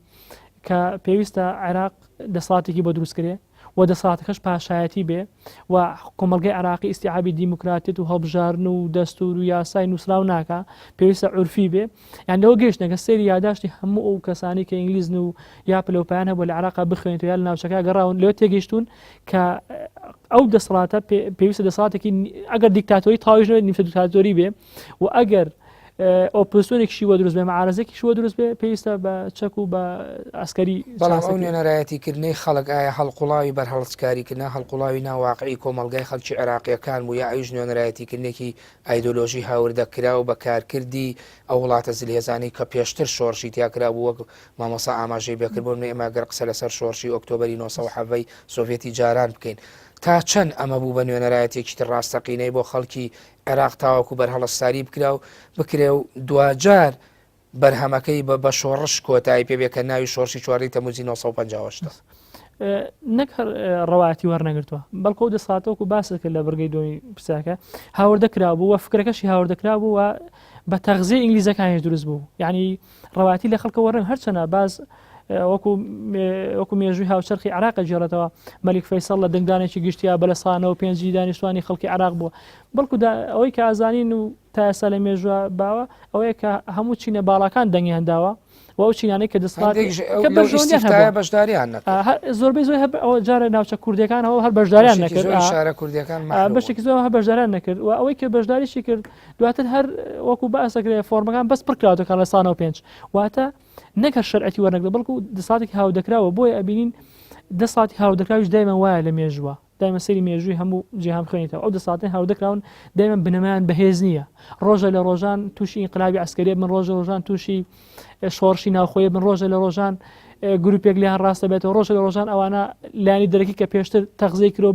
کە پێویستە عێراق دەسەڵاتێکی بۆ دروست کرێ و دەسەڵاتەکەش پاشایەتی بێ و کۆمەڵگەی عێراقی ئیستیعابی دیموکراتیەت و هەڵبژاردن و دەستور و یاسای نووسراو ناکا پێویستە عورفی بێ یان لەوە گەیشتنە کە سەیری یاداشتی هەموو ئەو کەسانی کە ئینگلیزن و یا پلەوپایان هەبوو لە عێراقا بخوێنیتەوە یا لە ناوچەکە گەڕاون لەوە تێگەیشتوون کە ئەو دەسەڵاتە پێویستە دەسەڵاتێکی ئەگەر دیکتاتۆری تاویش نەبێت نیمچە دیکتاتۆری بێ و ئەگەر ئۆپۆزسیۆنێکیشی بۆ دروست بێ معارەزێکیش بۆ دروست بێ پێویستە بە چەک و بە ئەسکەری بەڵام ئەو نوێنەرایەتیکردنەی خەڵک ئایا هەڵقوڵاوی بەرهەڵستکاریکردنە هەڵقوڵاوی ناو واقعی کۆمەڵگای خەڵکی عێراقییەکان بوو یا ئەویش نوێنەرایەتیکردنێکی ئایدۆلۆژی هاوردەکراو بە کارکردی ئەو وڵاتە زلهێزانەی کە پێشتر شۆڕشی تیا کرابوو وەک مامۆستا ئاماژەی پێکرد بۆ نمونە ئێمە گەر قسە لەسەر شۆڕشی ئۆکتۆبەری 917 ی سۆڤێتی جاران بکەین تا چەند ئەمە بوو بە نوێنەرایەتیەکی تر ڕاستەقینەی بۆ خەڵکی عێراق تاوەکو بەرهەڵستاری بکرا و بکرێ و دواجار بەرهەمەکەی بە بە شۆڕش کۆتایی پێ بێ کە ناوی شۆڕشی چواردەی تەموزی 958 ە. نەک هەر ڕەوایەتی وەرنەگرتووە بەڵکو ئەو دەسەڵاتە وەکو باست کرد لە بڕگەی دووەمی پرسیارەکە هاوردە کرابوو و فکرەکەشی هاوردە کرابوو و بە تەغزیەی ئینگلیزەکانیش دروست بوو یعنی ڕەوایەتی لە خەڵکە وەرن هەرچەنە باز وەکو وەکو مێژووی هاوچەرخی عراق گێڕێتەوە مەلیک فەیسەڵ لە دەنگدانێکی گشتیا بە لە سانەوە پێنجی دانیشتوانی خەڵکی عراق بووە بەڵکو ئەوەی کە ئازانین و تا ئێستا لە مێژوە باوە ئەوەیە کە هەموو چینە باڵاکان دەنگیان داوە و ئەو چینانەی کە دەسەڵات کە بەرژەوەندیان هەبووە بەشداریان نەکرد زۆربەی زۆر هەر ئەوە جارە ناوچە کوردیەکانەوە هەر بەشداریان نەکرد شارە کوردیەکان بەشێکی زۆر هەر بەشداریان نەکرد و ئەوەی کە بەشداریشی کرد دواتر هەر وەکو باسەکرێ فۆرمەکان بەس پڕکراوەتەکان لە سانەوە پێنج واتە نەک هەر شەرعەتی وەرنەگرت بەڵکو دەسەڵاتێکی هاودەکراوە بۆیە ئەبینین دەسەڵاتی هاودەکراویش دایمە وایە لە مێژووە. دایمە سەیری مێژووی هەموو جیهان بخوێنیتەوە ئەو دەسەڵاتەی هاوردەکراون دایمە بنەمایان بەهێز نییە ڕۆژە لە ڕۆژان تووشی ئینقلابی عسکەری بن ڕۆژە ڕۆژان تووشی شۆڕشی ناوخۆی بن ڕۆژە لە ڕۆژان گروپێک لیان ڕاستە بێتەوە ڕۆژە لە ڕۆژان ئەوانە لانی دەرەکی کە پێشتر تەغزەی کرۆ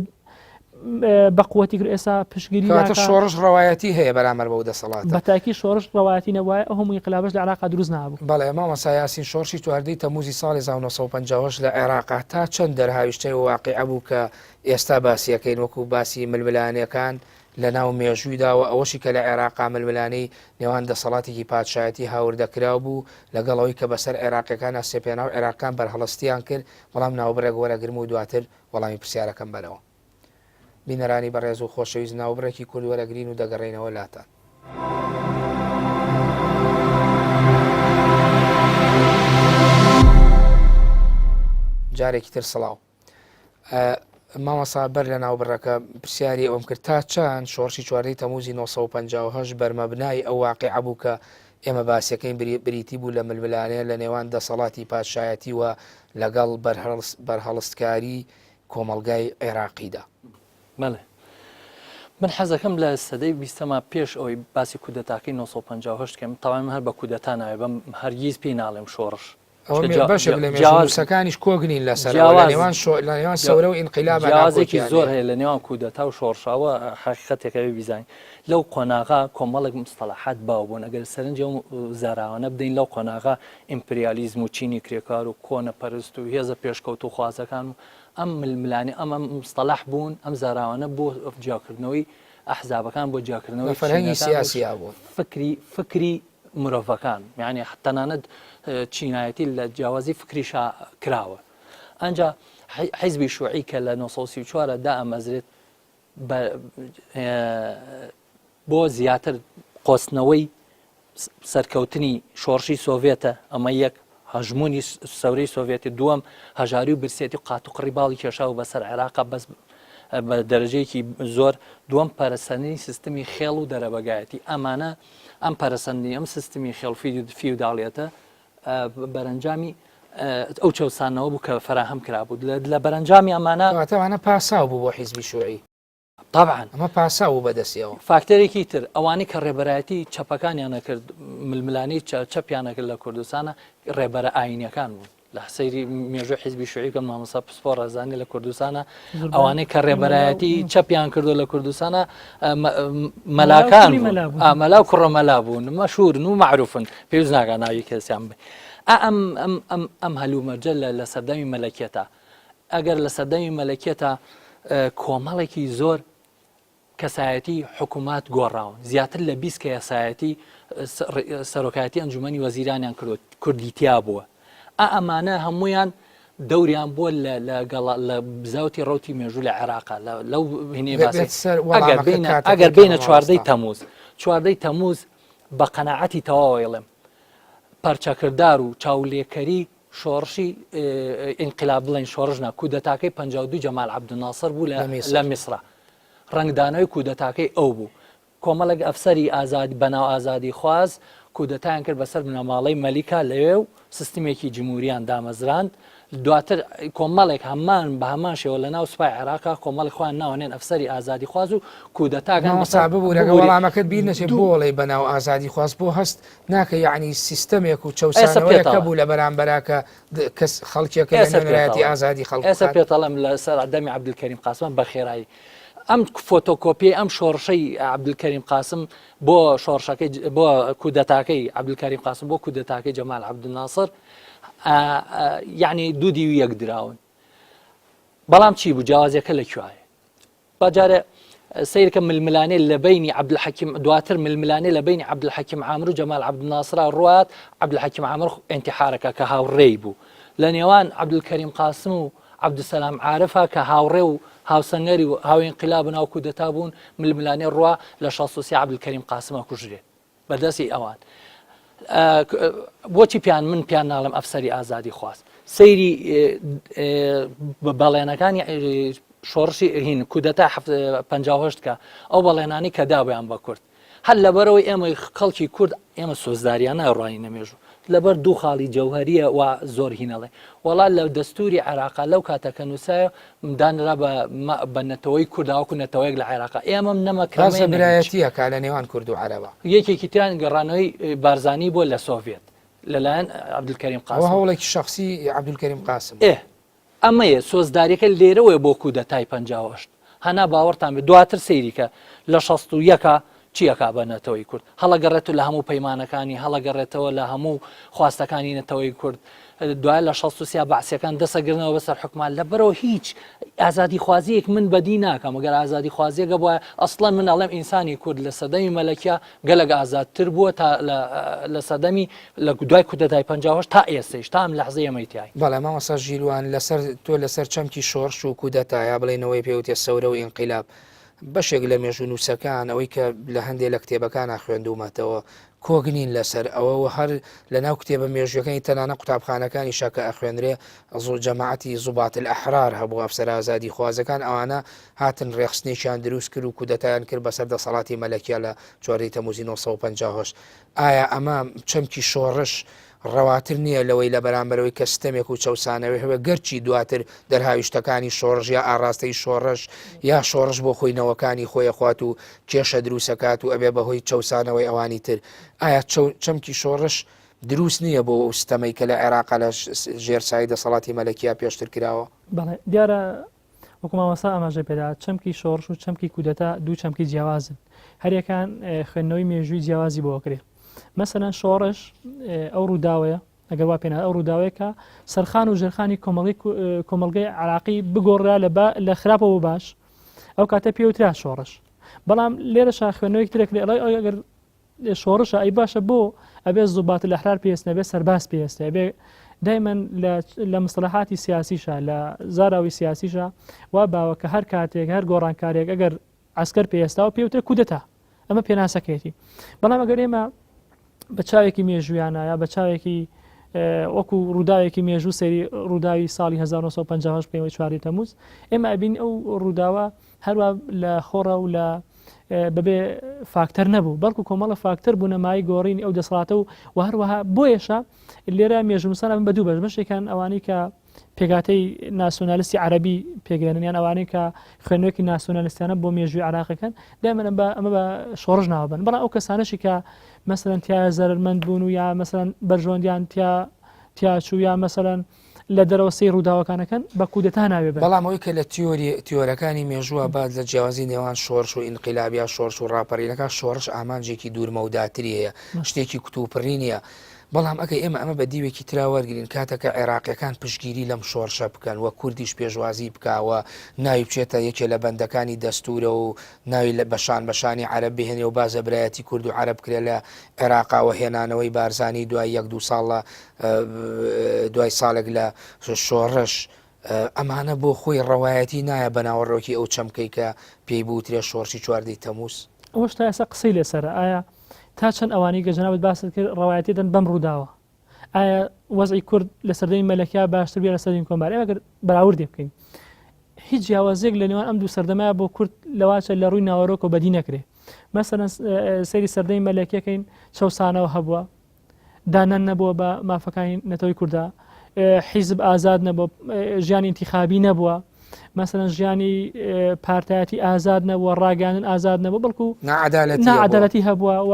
بە قوتی کرد ئێستا پشگیری کەواتە شۆڕش ڕەوایەتی هەیە بەرامبەر بەو دەسەڵاتە. بەتاکی شۆڕش ڕەوایەتی نەبوایە ئەو هەموو ئینقلابەش لە عێراقا دروست نابوو. بەڵێ مامۆستا یاسین شۆڕشی چواردەی تەمووزی ساڵی 1958 لە عێراقا تا چەند دەرهاویشتەی واقیع بوو کە ئێستا باسی ئەکەین وەکو باسی ململانێکان لە ناو مێژوویدا و ئەوەشی کە لە عێراقا ململانێی نێوان دەسەڵاتێکی پادشایەتی هاوردەکراو بوو لەگەڵ ئەوەی کە بەسەر عێراقیەکانا سێپێنا و عێراقەکان بەرهەڵستیان کرد بەڵام ناوبڕێک وەرەگرم و دواتر وەڵامی پرسیارەکەم بەرەوە. بینەرانی بەڕێز و خۆشەویست ناوبڕێکی کورت وەرەگرین و دەگەڕێینەوە لاتان. جارێکی تر سڵاو. مامۆسا بەر لە ناوبڕەکە پرسیاری ئەوم کرد تا چەند شۆڕشی چواردەی تەموزی 1950 بەرمەبنای ئەو واقعە بوو کە ئێمە باسیەکەین بریتی بوو لە ململانێ لە نێوان دەسەڵاتی پادشایەتی و لەگەڵ بەرهەڵستکاری کۆمەڵگای عێراقیدا. بەڵێ. من حەزەکەم لە سەدەی بیستەما پێش ئەوەی باسی کودەتاکەی 958 کەم تەوان من هەر بە کودەتا ناوێ بەم هەرگیز پێی ناڵێم شۆڕش ئەوە بەشێک لە مێژوونووسەکانیش کۆک نین لەسەر ئەوە لە نێوان شۆ لە نێوان سەورە و ئینقیلابا جیاوازێکی زۆر هەیە لە نێوان کودەتا و شۆڕشەوە حەقیقەتێکە بێ بیزانین لەو قۆناغا کۆمەڵێک مستەڵەحات باو بوون ئەگەر سەرنجی ئەو زاراوانە بدەین لەو قۆناغا ئیمپریالیزم و چینی کرێکار و کۆنەپەرست و هێزە پێشکەوتووخوازەکان و ئەم ململانێ ئەم ئەم مستەڵەح بوون ئەم زاراوانە بۆ جیاکردنەوەی ئەحزابەکان بۆ جیاکردنەوەی فەرهەنگی سیاسی بوون فکری فکری مرۆڤەکان یعنی تەنانەت چینایەتی لە جیاوازی فکریشا کراوە ئەجا حیزبی شوعی کە لە 1934 دامەزرێت بۆ زیاتر قۆستنەوەی سەرکەوتنی شۆڕشی سۆڤێتە، ئەمە یەک، هەژموونی سەورەی سۆڤێتی، دووەم، هەژاری و برسێتی و قاتوقڕی باڵی کێشاوە بەسەر عێراقا بەس بە دەرەجەیەکی زۆر، دووەم، پەرەسەندنی سیستمی خێڵ و دەرەبەگایەتی، ئەمانە ئەم پەرەسەندنی ئەم سیستمی خێڵ فیوداڵیەتە بەرەنجامی ئەو چەوسانەوە بوو کە فەراهەم کرابوو لە بەرەنجامی ئەمانە. کەواتە ئەمانە پاساو بوو بۆ حیزبی شوعی. طبعا. ئەمە پاساو بوو بەدەستیەوە. فاکتەرێکی تر، ئەوانەی کە ڕێبەرایەتی چەپەکانیان ئەکرد، ململانێی چەپیان ئەکرد لە کوردستانا، ڕێبەرە ئایینیەکان بوون. لە سەیری مێژووی حیزبی شوعی بکەن، مامۆستا پسپۆڕ ئەزانێ لە کوردستانا ئەوانەی کە ڕێبەرایەتی چەپیان کردو لە کوردستانا مەلاکان بوون. مەلا و کوڕە مەلا بوون، مەشهورن و مەعروفن، پێویست ناکا ناوی کەسیان بێ. ئەم ئەم ئەم ئەم هەلومەرجە لە سەردەمی مەلەکیەتا ئەگەر لە سەردەمی مەلەکیەتا کۆمەڵێکی زۆر کەسایەتی حکوومەت گۆڕاون زیاتر لە 20 کەسایەتی سەرۆکایەتی ئەنجومەنی وەزیرانیان کردو کوردی تیا بووە ئا ئەمانە هەمویان دەوریان بووە لە بزاوتی ڕوتی مێژوو لە عێراقا لەو هینێ ئەگەر بینە چواردەی تەموز چواردەی تەموز بە قەنەعەتی تەواوەیڵێم پەرچەکردار و چاولێکەری شۆڕشی ئینقلاب بڵێن شۆڕش نا کودەتاکەی 52 جەمال عەبدولناسر بوو لە میسرا ڕەنگدانەوەی کودەتاکەی ئەو بوو کۆمەڵێک ئەفسەری ئازاد بەناو ئازادی خواز کودەتایان کرد بەسەر بنەماڵەی مەلیکا لەوێ و سیستمێکی جمهوریان دامەزراند دواتر کۆمەڵێک هەمان بە هەمان شێوە لە ناو سوپای عێراقا کۆمەڵی خۆیان ناوەنێن ئەفسەری ئازادی خواز و کودەتاکان مامۆستا ببورە وەڵامەکەت بیر نەچێت بۆ ئەڵێی بەناو ئازادی خواز بۆ هەست ناکە یەعنی سیستەمێک و چەوسانەوەیەک هەبوو لە بەرامبەرا کە کەس خەڵکێک لە نوێنەرایەتی ئازادی خەڵک ئێستا پێتەڵم لەسەر دەمی عەبدولکەریم قاسم بە خێرایی ئەم فۆتۆکۆپیەی ئەم شۆڕشەی عەبدولکەریم قاسم بۆ شۆڕشەکەی بۆ کودەتاکەی عەبدولکەریم قاسم بۆ کودەتاکەی جەمال عەبدولناسر یعنی دوو دیوی یەک دراون بەڵام چی بوو جیاوازیەکە لە کوایە با جارێ سەیرکە ململانێ لە بەینی عەبدولحەکیم دواتر ململانێ لە بەینی عەبدولحەکیم عامر و جەمال عەبدولناسرا ڕوات عەبدولحەکیم عامر ئینتیحارەکە کە هاوڕێی بوو لە نێوان عەبدولکەریم قاسم و عەبدولسەلام عارفا کە هاوڕێ و هاوسەنگەری و هاوئینقلاب و ناو کودەتا بوون ململانێ ڕوا لە 63 عەبدولکەریم قاسم ئەکوژرێ بەدەستی ئەوان بۆچی پیان من پیان ناڵم ئەفسەری ئازادی خواست سەیری بەڵێنەکانی شۆڕشی هین کودەتا 1950 کە ئەو بەڵێنانی کە دابیان بە کورد هەر لەبەرەوەی ئێمە خەڵکی کورد ئێمە سۆزداریانە ڕوانینە مێژوو. لەبەر دوو خاڵی جەوهەریە وا زۆر هینەڵێ وەڵا لە دەستوری عێراقا لەو کاتە کە نوسایە دانرا بە بە نەتەوەی کورد وەکو نەتەوەیەک لە عێراقا ئێمەم نەمەکرامەیە ڕاستە برایەتیەکە لە نێوان کورد و عەرەبا. یەکێکی تریان گەڕانەوەی بارزانی بووە لە سۆڤێت لەلایەن عەبدولکەریم ئەوە قاسم. هەوڵێکی شەخسی عەبدولکەریم قاسم بوو. ئێ ئەمەیە سۆزداریەکە لێرەوەیە بۆ کودەتای 58 هەنا باوەڕتان بێت دواتر سەیری کە لە 61 ا چی ئەکا بە نەتەوەی کورد هەڵەگەڕێتەوە لە هەموو پەیمانەکانی هەڵەگەڕێتەوە لە هەموو خواستەکانی نەتەوەی کورد دوای لە 63 بەعسیەکان دەسەگرنەوە بەسەر حکومان لەبەرەوە هیچ ئازادی خوازیەک من بەدی ناکەم گەر ئازادی خوازیەکە بووە ئەسڵەن من ئەڵێم ئینسانی کورد لە سەردەمی مەلەکیە گەلەک ئازادتر بووە تا لە سەردەمی لە دوای کودەتای 58 تا ئێستەیش تا ئەم لەحزەی ئێمەی تیاین. بەڵێ مامۆستا ژیلوان لەسەر تۆ لەسەر چەمکی شۆڕش و کودەتا یا بڵێین ئەوەی پێ وتێ سەورە و ئینقیلاب بەشێک لە مێژوونووسەکان ئەوەی کە لە هەندێ لە کتێبەکانا خوێندوومەتەوە کۆک نین لەسەر ئەوە و هەر لە ناو کتێبە مێژوویەکانی تەنانە قوتابخانەکانیشا کە ئەخوێنرێ جەماعەتی زوبات الاحرار هەبوو ئەفسەرە ئازادیخوازەکان ئەوانە هاتن ڕێخستنێکیان دروست کرد و کودەتایان کرد بەسەر دەسەڵاتی مەلەکیا لە چواردەی تەموزی 958 ئایا ئەمە چەمکی شۆڕش ڕەواتر نییە لەوەی لە بەرامبەرەوەی کە ستەمێک و چەوسانەوەی هەبێ گەرچی دواتر دەرهاویشتەکانی شۆڕش یا ئاڕاستەی شۆڕش یا شۆڕش بۆ خۆی نەوەکانی خۆی ئەخوات و کێشە دروستەکات و ئەبێ بەهۆی چەوسانەوەی ئەوانی تر ئایا چەمکی شۆڕش دروست نییە بۆ ئەو ستەمەی کە لە عێراقا لە ژێر سایەی دەسەڵاتی مەلەکیا پێشتر کراوە؟ بەڵێ دیارە وەکو مامۆستا ئاماژەی پێدا چەمکی شۆڕش و چەمکی کودەتا دوو چەمکی جیاوازن هەریەکان خوێندنەوەی مێژووی جیاوازی بۆ کرێ مەسەلەن شۆڕش ئەو ڕووداوەیە ئەگەر وا پێنا ئەو ڕووداوەیە کە سەرخان و ژێرخانی کۆمەڵی کۆمەڵگەی عراقی بگۆڕرا لە لە خراپەوە باش ئەو کاتە پێوترا شۆڕش بەڵام لێرەشا خوێندنەوەی ترێک لێ ئەگەر شۆڕشە ئەی باشە بۆ ئەبێ زوبات الاحرار پێست نەبێ سەرباز پێستە ئەبێ دایمەن لە مستەلەحاتی سیاسیشە لە زاراوی سیاسیشە وا باوە کە هەر کاتێک هەر گۆڕانکارێک ئەگەر عسکەر پێستاوە پێوترە کودەتا ئەمە پێناسەکەیەتی بەڵام ئەگەر ئێمە بە چاوێکی مێژویانە یا بە چاوێکی وەکو ڕووداوێکی مێژوو سەیری ڕووداوی ساڵی 1950 بکەینەوە چواری تەموز ئێمە ئەبین ئەو ڕووداوە هەروە لە خۆڕە و لە بەبێ فاکتەر نەبوو بەڵکو کۆمەڵە فاکتەر بوونە مای گۆڕینی ئەو دەسەڵاتە و و هەروەها بۆیەشە لێرە مێژونووسان ئەبن بە دوو بەش بەشێکان ئەوانەی کە پێکهاتەی ناسیۆنالیستی عەرەبی پێگەێنن یان ئەوانەی کە خوێندنەوەکی ناسیۆنالیستیانە بۆ مێژووی عراقەکەن دائما بە ئەمە بە شۆڕش ناوبن بەڵام ئەو کەسانەشی کە مەسەلەن تیا زەرمەند بوون و یا مەسەلەن بەرژەوەندیان تیا تیاچوو یا مەسەلەن لە دەرەوە سەیر ڕووداوەکانەکەن بە کودەتا ناوێ بن. بەڵام ئەوەی کە لە تیۆری تیۆرەکانی مێژووە باس لە جیاوازی نێوان شۆرش و ئینقیلاب یا شۆرش و ڕاپەرینەکە شۆرش ئامانجێکی دوورمەوداتری هەیە شتێکی کتوپڕی نییە بەڵام ئەگەر ئێمە ئەمە بە دیوێکی ترا وەرگین کاتە کە عێراقیەکان پشتگیری لەم شۆرشە بکەن و کوردیش پێشوازی بکا و ناوی بچێتە یەکێ لە بەندەکانی دەستورە و ناوی لە بەشان بەشانی عەرەب بهێنێ و بازە برایەتی کورد و عەرەب بکرێ لە عێراقا و هێنانەوەی بارزانی دوای یەک دوو ساڵ لە دوای ساڵێک لە شۆڕش ئەمانە بۆ خۆی ڕەوایەتی نایە بە ناوەڕۆکی ئەو چەمکەی کە پێی بوترێ شۆڕشی چواردەی تەموز. ئەوەش تا ئێستا قسەی لەسەرە ئایا تا چەند ئەوانەی کە جەنابت باست کرد ڕەوایەتی دەن بەم ڕووداوە ئایا وەزعی کورد لە سەردەمی مەلەکیا باشتر بێ لە سەردەمی کۆمار ئێمە گەر بەراوردێ بکەین هیچ جیاوازیەک لە نێوان ئەم دوو سەردەمە بۆ کورد لەواچە لە ڕووی ناوەرۆکەوە بەدی نەکرێ مەسەلەن سەیری سەردەمی مەلەکیەکەین چەوسانەوە هەبووە دانان نەبووە بە مافەکانی نەتەوەی کووردا حیزب ئازاد نەبوو ژیانی انتخابی نەبووە مەسەلەن ژیانی پارتایەتی ئازاد نەبووە ڕاگەاندن ئازاد نەبوو بەڵکو ناعادالەتی هەبووە و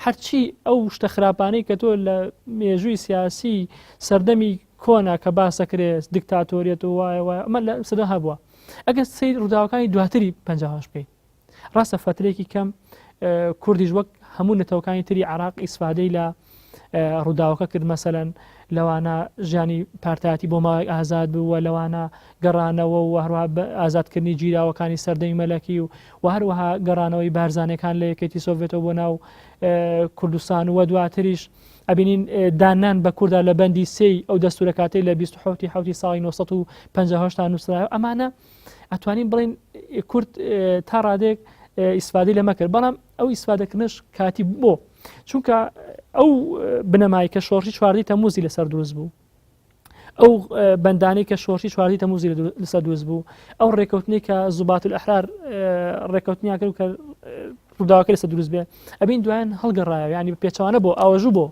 هەرچی ئەو شتە خراپانەی کە تۆ لە مێژووی سیاسی سەردەمی کۆنا کە باسەکرێت دیکتاتۆریەت و وایە وایە ئەمە لە سەدە هەبووە ئەگەر سەیر ڕووداوەکانی دواتری 58 بکەین ڕاستە فەترێکی کەم کوردیش وەک هەموو نەتەوەکانی تری عراق ئیسفادەی لە ڕووداوەکە کرد مەسەلەن لەوانە ژیانی پارتایەتی بۆ ماوەیەک ئازاد بوو و لەوانە گەڕانەوە و هەروەها ئازادکردنی گیراوەکانی سەردەمی مەلەکی و و هەروەها گەڕانەوەی بارزانەکان لە یەکێتی سۆڤێتەوە بۆ ناو کوردستان و دواتریش ئەبینین دانان بە کووردا لە بەندی سێی ئەو دەستورە کاتەی لە 27 حوتی ساڵی 1950 نووسرایەوە ئەمانە ئەتوانین بڵین کورد تا ڕادێک ئیسفادەی لەمە کرد بەڵام ئەو ئیسفادەکردنش کاتی بۆ چونکە ئەو بنەمای کە شۆڕشی چواردەی تەموزی لەسەر دروست بوو ئەو بەندانەی کە شۆڕشی چواردەی تەموزی لەسەر دروست بوو ئەو ڕێکەوتنی کە زوبات الئەحرار ڕێکەوتنیان کرد کە ڕووداوەکە لەسەر دروست بێ ئەبین دوایان هەڵگەڕایەوە ینی پێچوانە بۆ ئاوەژوو بۆ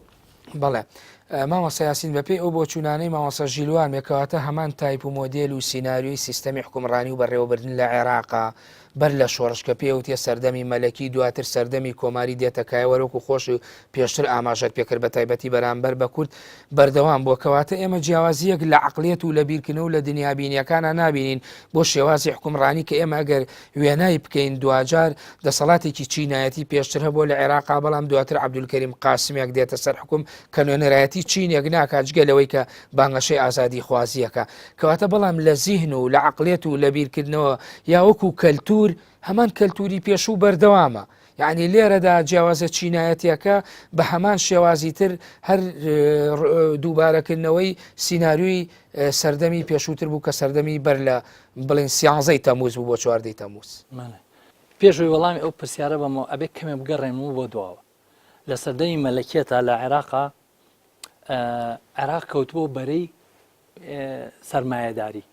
بەڵێ. مامۆستا یاسین بەپێی ئەو بۆچوونانەی مامۆستا ژیلوان بێ کەواتە هەمان تایپ و مۆدێل و سیناریۆی سیستەمی حکومڕانی و بەڕێوەبردن لە عێراقا بەر لە شۆڕش کە پێوتێ سەردەمی مەلەکی دواتر سەردەمی کۆماری دێتە کایەوە وەکو خۆش پێشتر ئاماژەت پێکرد بە تایبەتی بەرامبەر بە کورد بەردەوام بووە کەواتە ئێمە جیاوازیەک لە عقلیەت و لە بیرکردنەوە و لە دنیابینیەکانە نابینین بۆ شێوازی حکومڕانی کە ئێمە ئەگەر وێنای بکەین دواجار دەسەڵاتێکی چینایەتی پێشتر هەبووە لە عێراقا بەڵام دواتر عەبدولکەریم قاسمێک دێتە سەر حکوم کە نوێنەرایەتی چینێک ناکات جگە لەوەی کە بانگەشەی ئازادی خوازیەکە کەواتە بەڵام لە زیهن و لە عقلێت و لە بیرکردنەوە یا وەکو کەلتور هەمان کەلتوری پێشوو بەردەوامە یعنی لێرەدا جیاوازە چینایەتیەکە بە هەمان شێوازی تر هەر دووبارەکردنەوەی سیناریۆی سەردەمی پێشووتر بوو کە سەردەمی بەر لە بڵێن سیانزەی تەموز بوو بۆ چواردەی تەموز. پێش ئەوەی وەڵامی ئەو پرسیارە بەمەوە ئەبێ کەمێ بگەڕێمەوە بۆ دواوە. لە سەردەمی مەلەکیەتا لە عێراقا عێراق کەوتبووە بەرەی سەرمایەداری.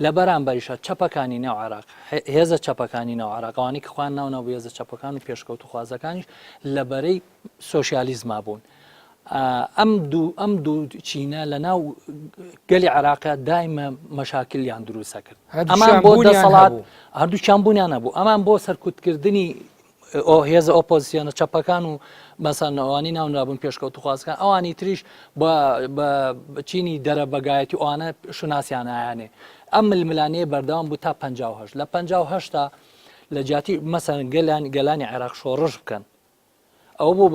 لە بەرامبەریشا چەپەکانی ناو عێراق، هێزە چەپەکانی ناو عێراق، ئەوانەی کە خۆیان ناو نابوو هێزە چەپەکان و پێشکەوتوخوازەکانیش لە بەرەی سۆسیالیزما بوون. ئەم دوو ئەم دوو چینە لە ناو گەلی عێراقا دایمە مەشاکلیان دروستە کرد. ئەمان بۆ دەسەڵات هەردووکیان بوونیان هەبوو. ئەمان بۆ سەرکوتکردنی هێزە ئۆپۆزیسیۆنە چەپەکان و مەسەن ئەوانی ناونرابوون پێشکەوتوخوازەکان ئەوانی تریش بە چینی دەرەبەگایەتی ئەوانە شوناسیان ئایانێ ئەم ململانەیە بەردەوام بوو تا 58 لە 58 تا لە جیاتی مەسەن گەلان گەلانی عێراق شۆڕش بکەن ئەو بوو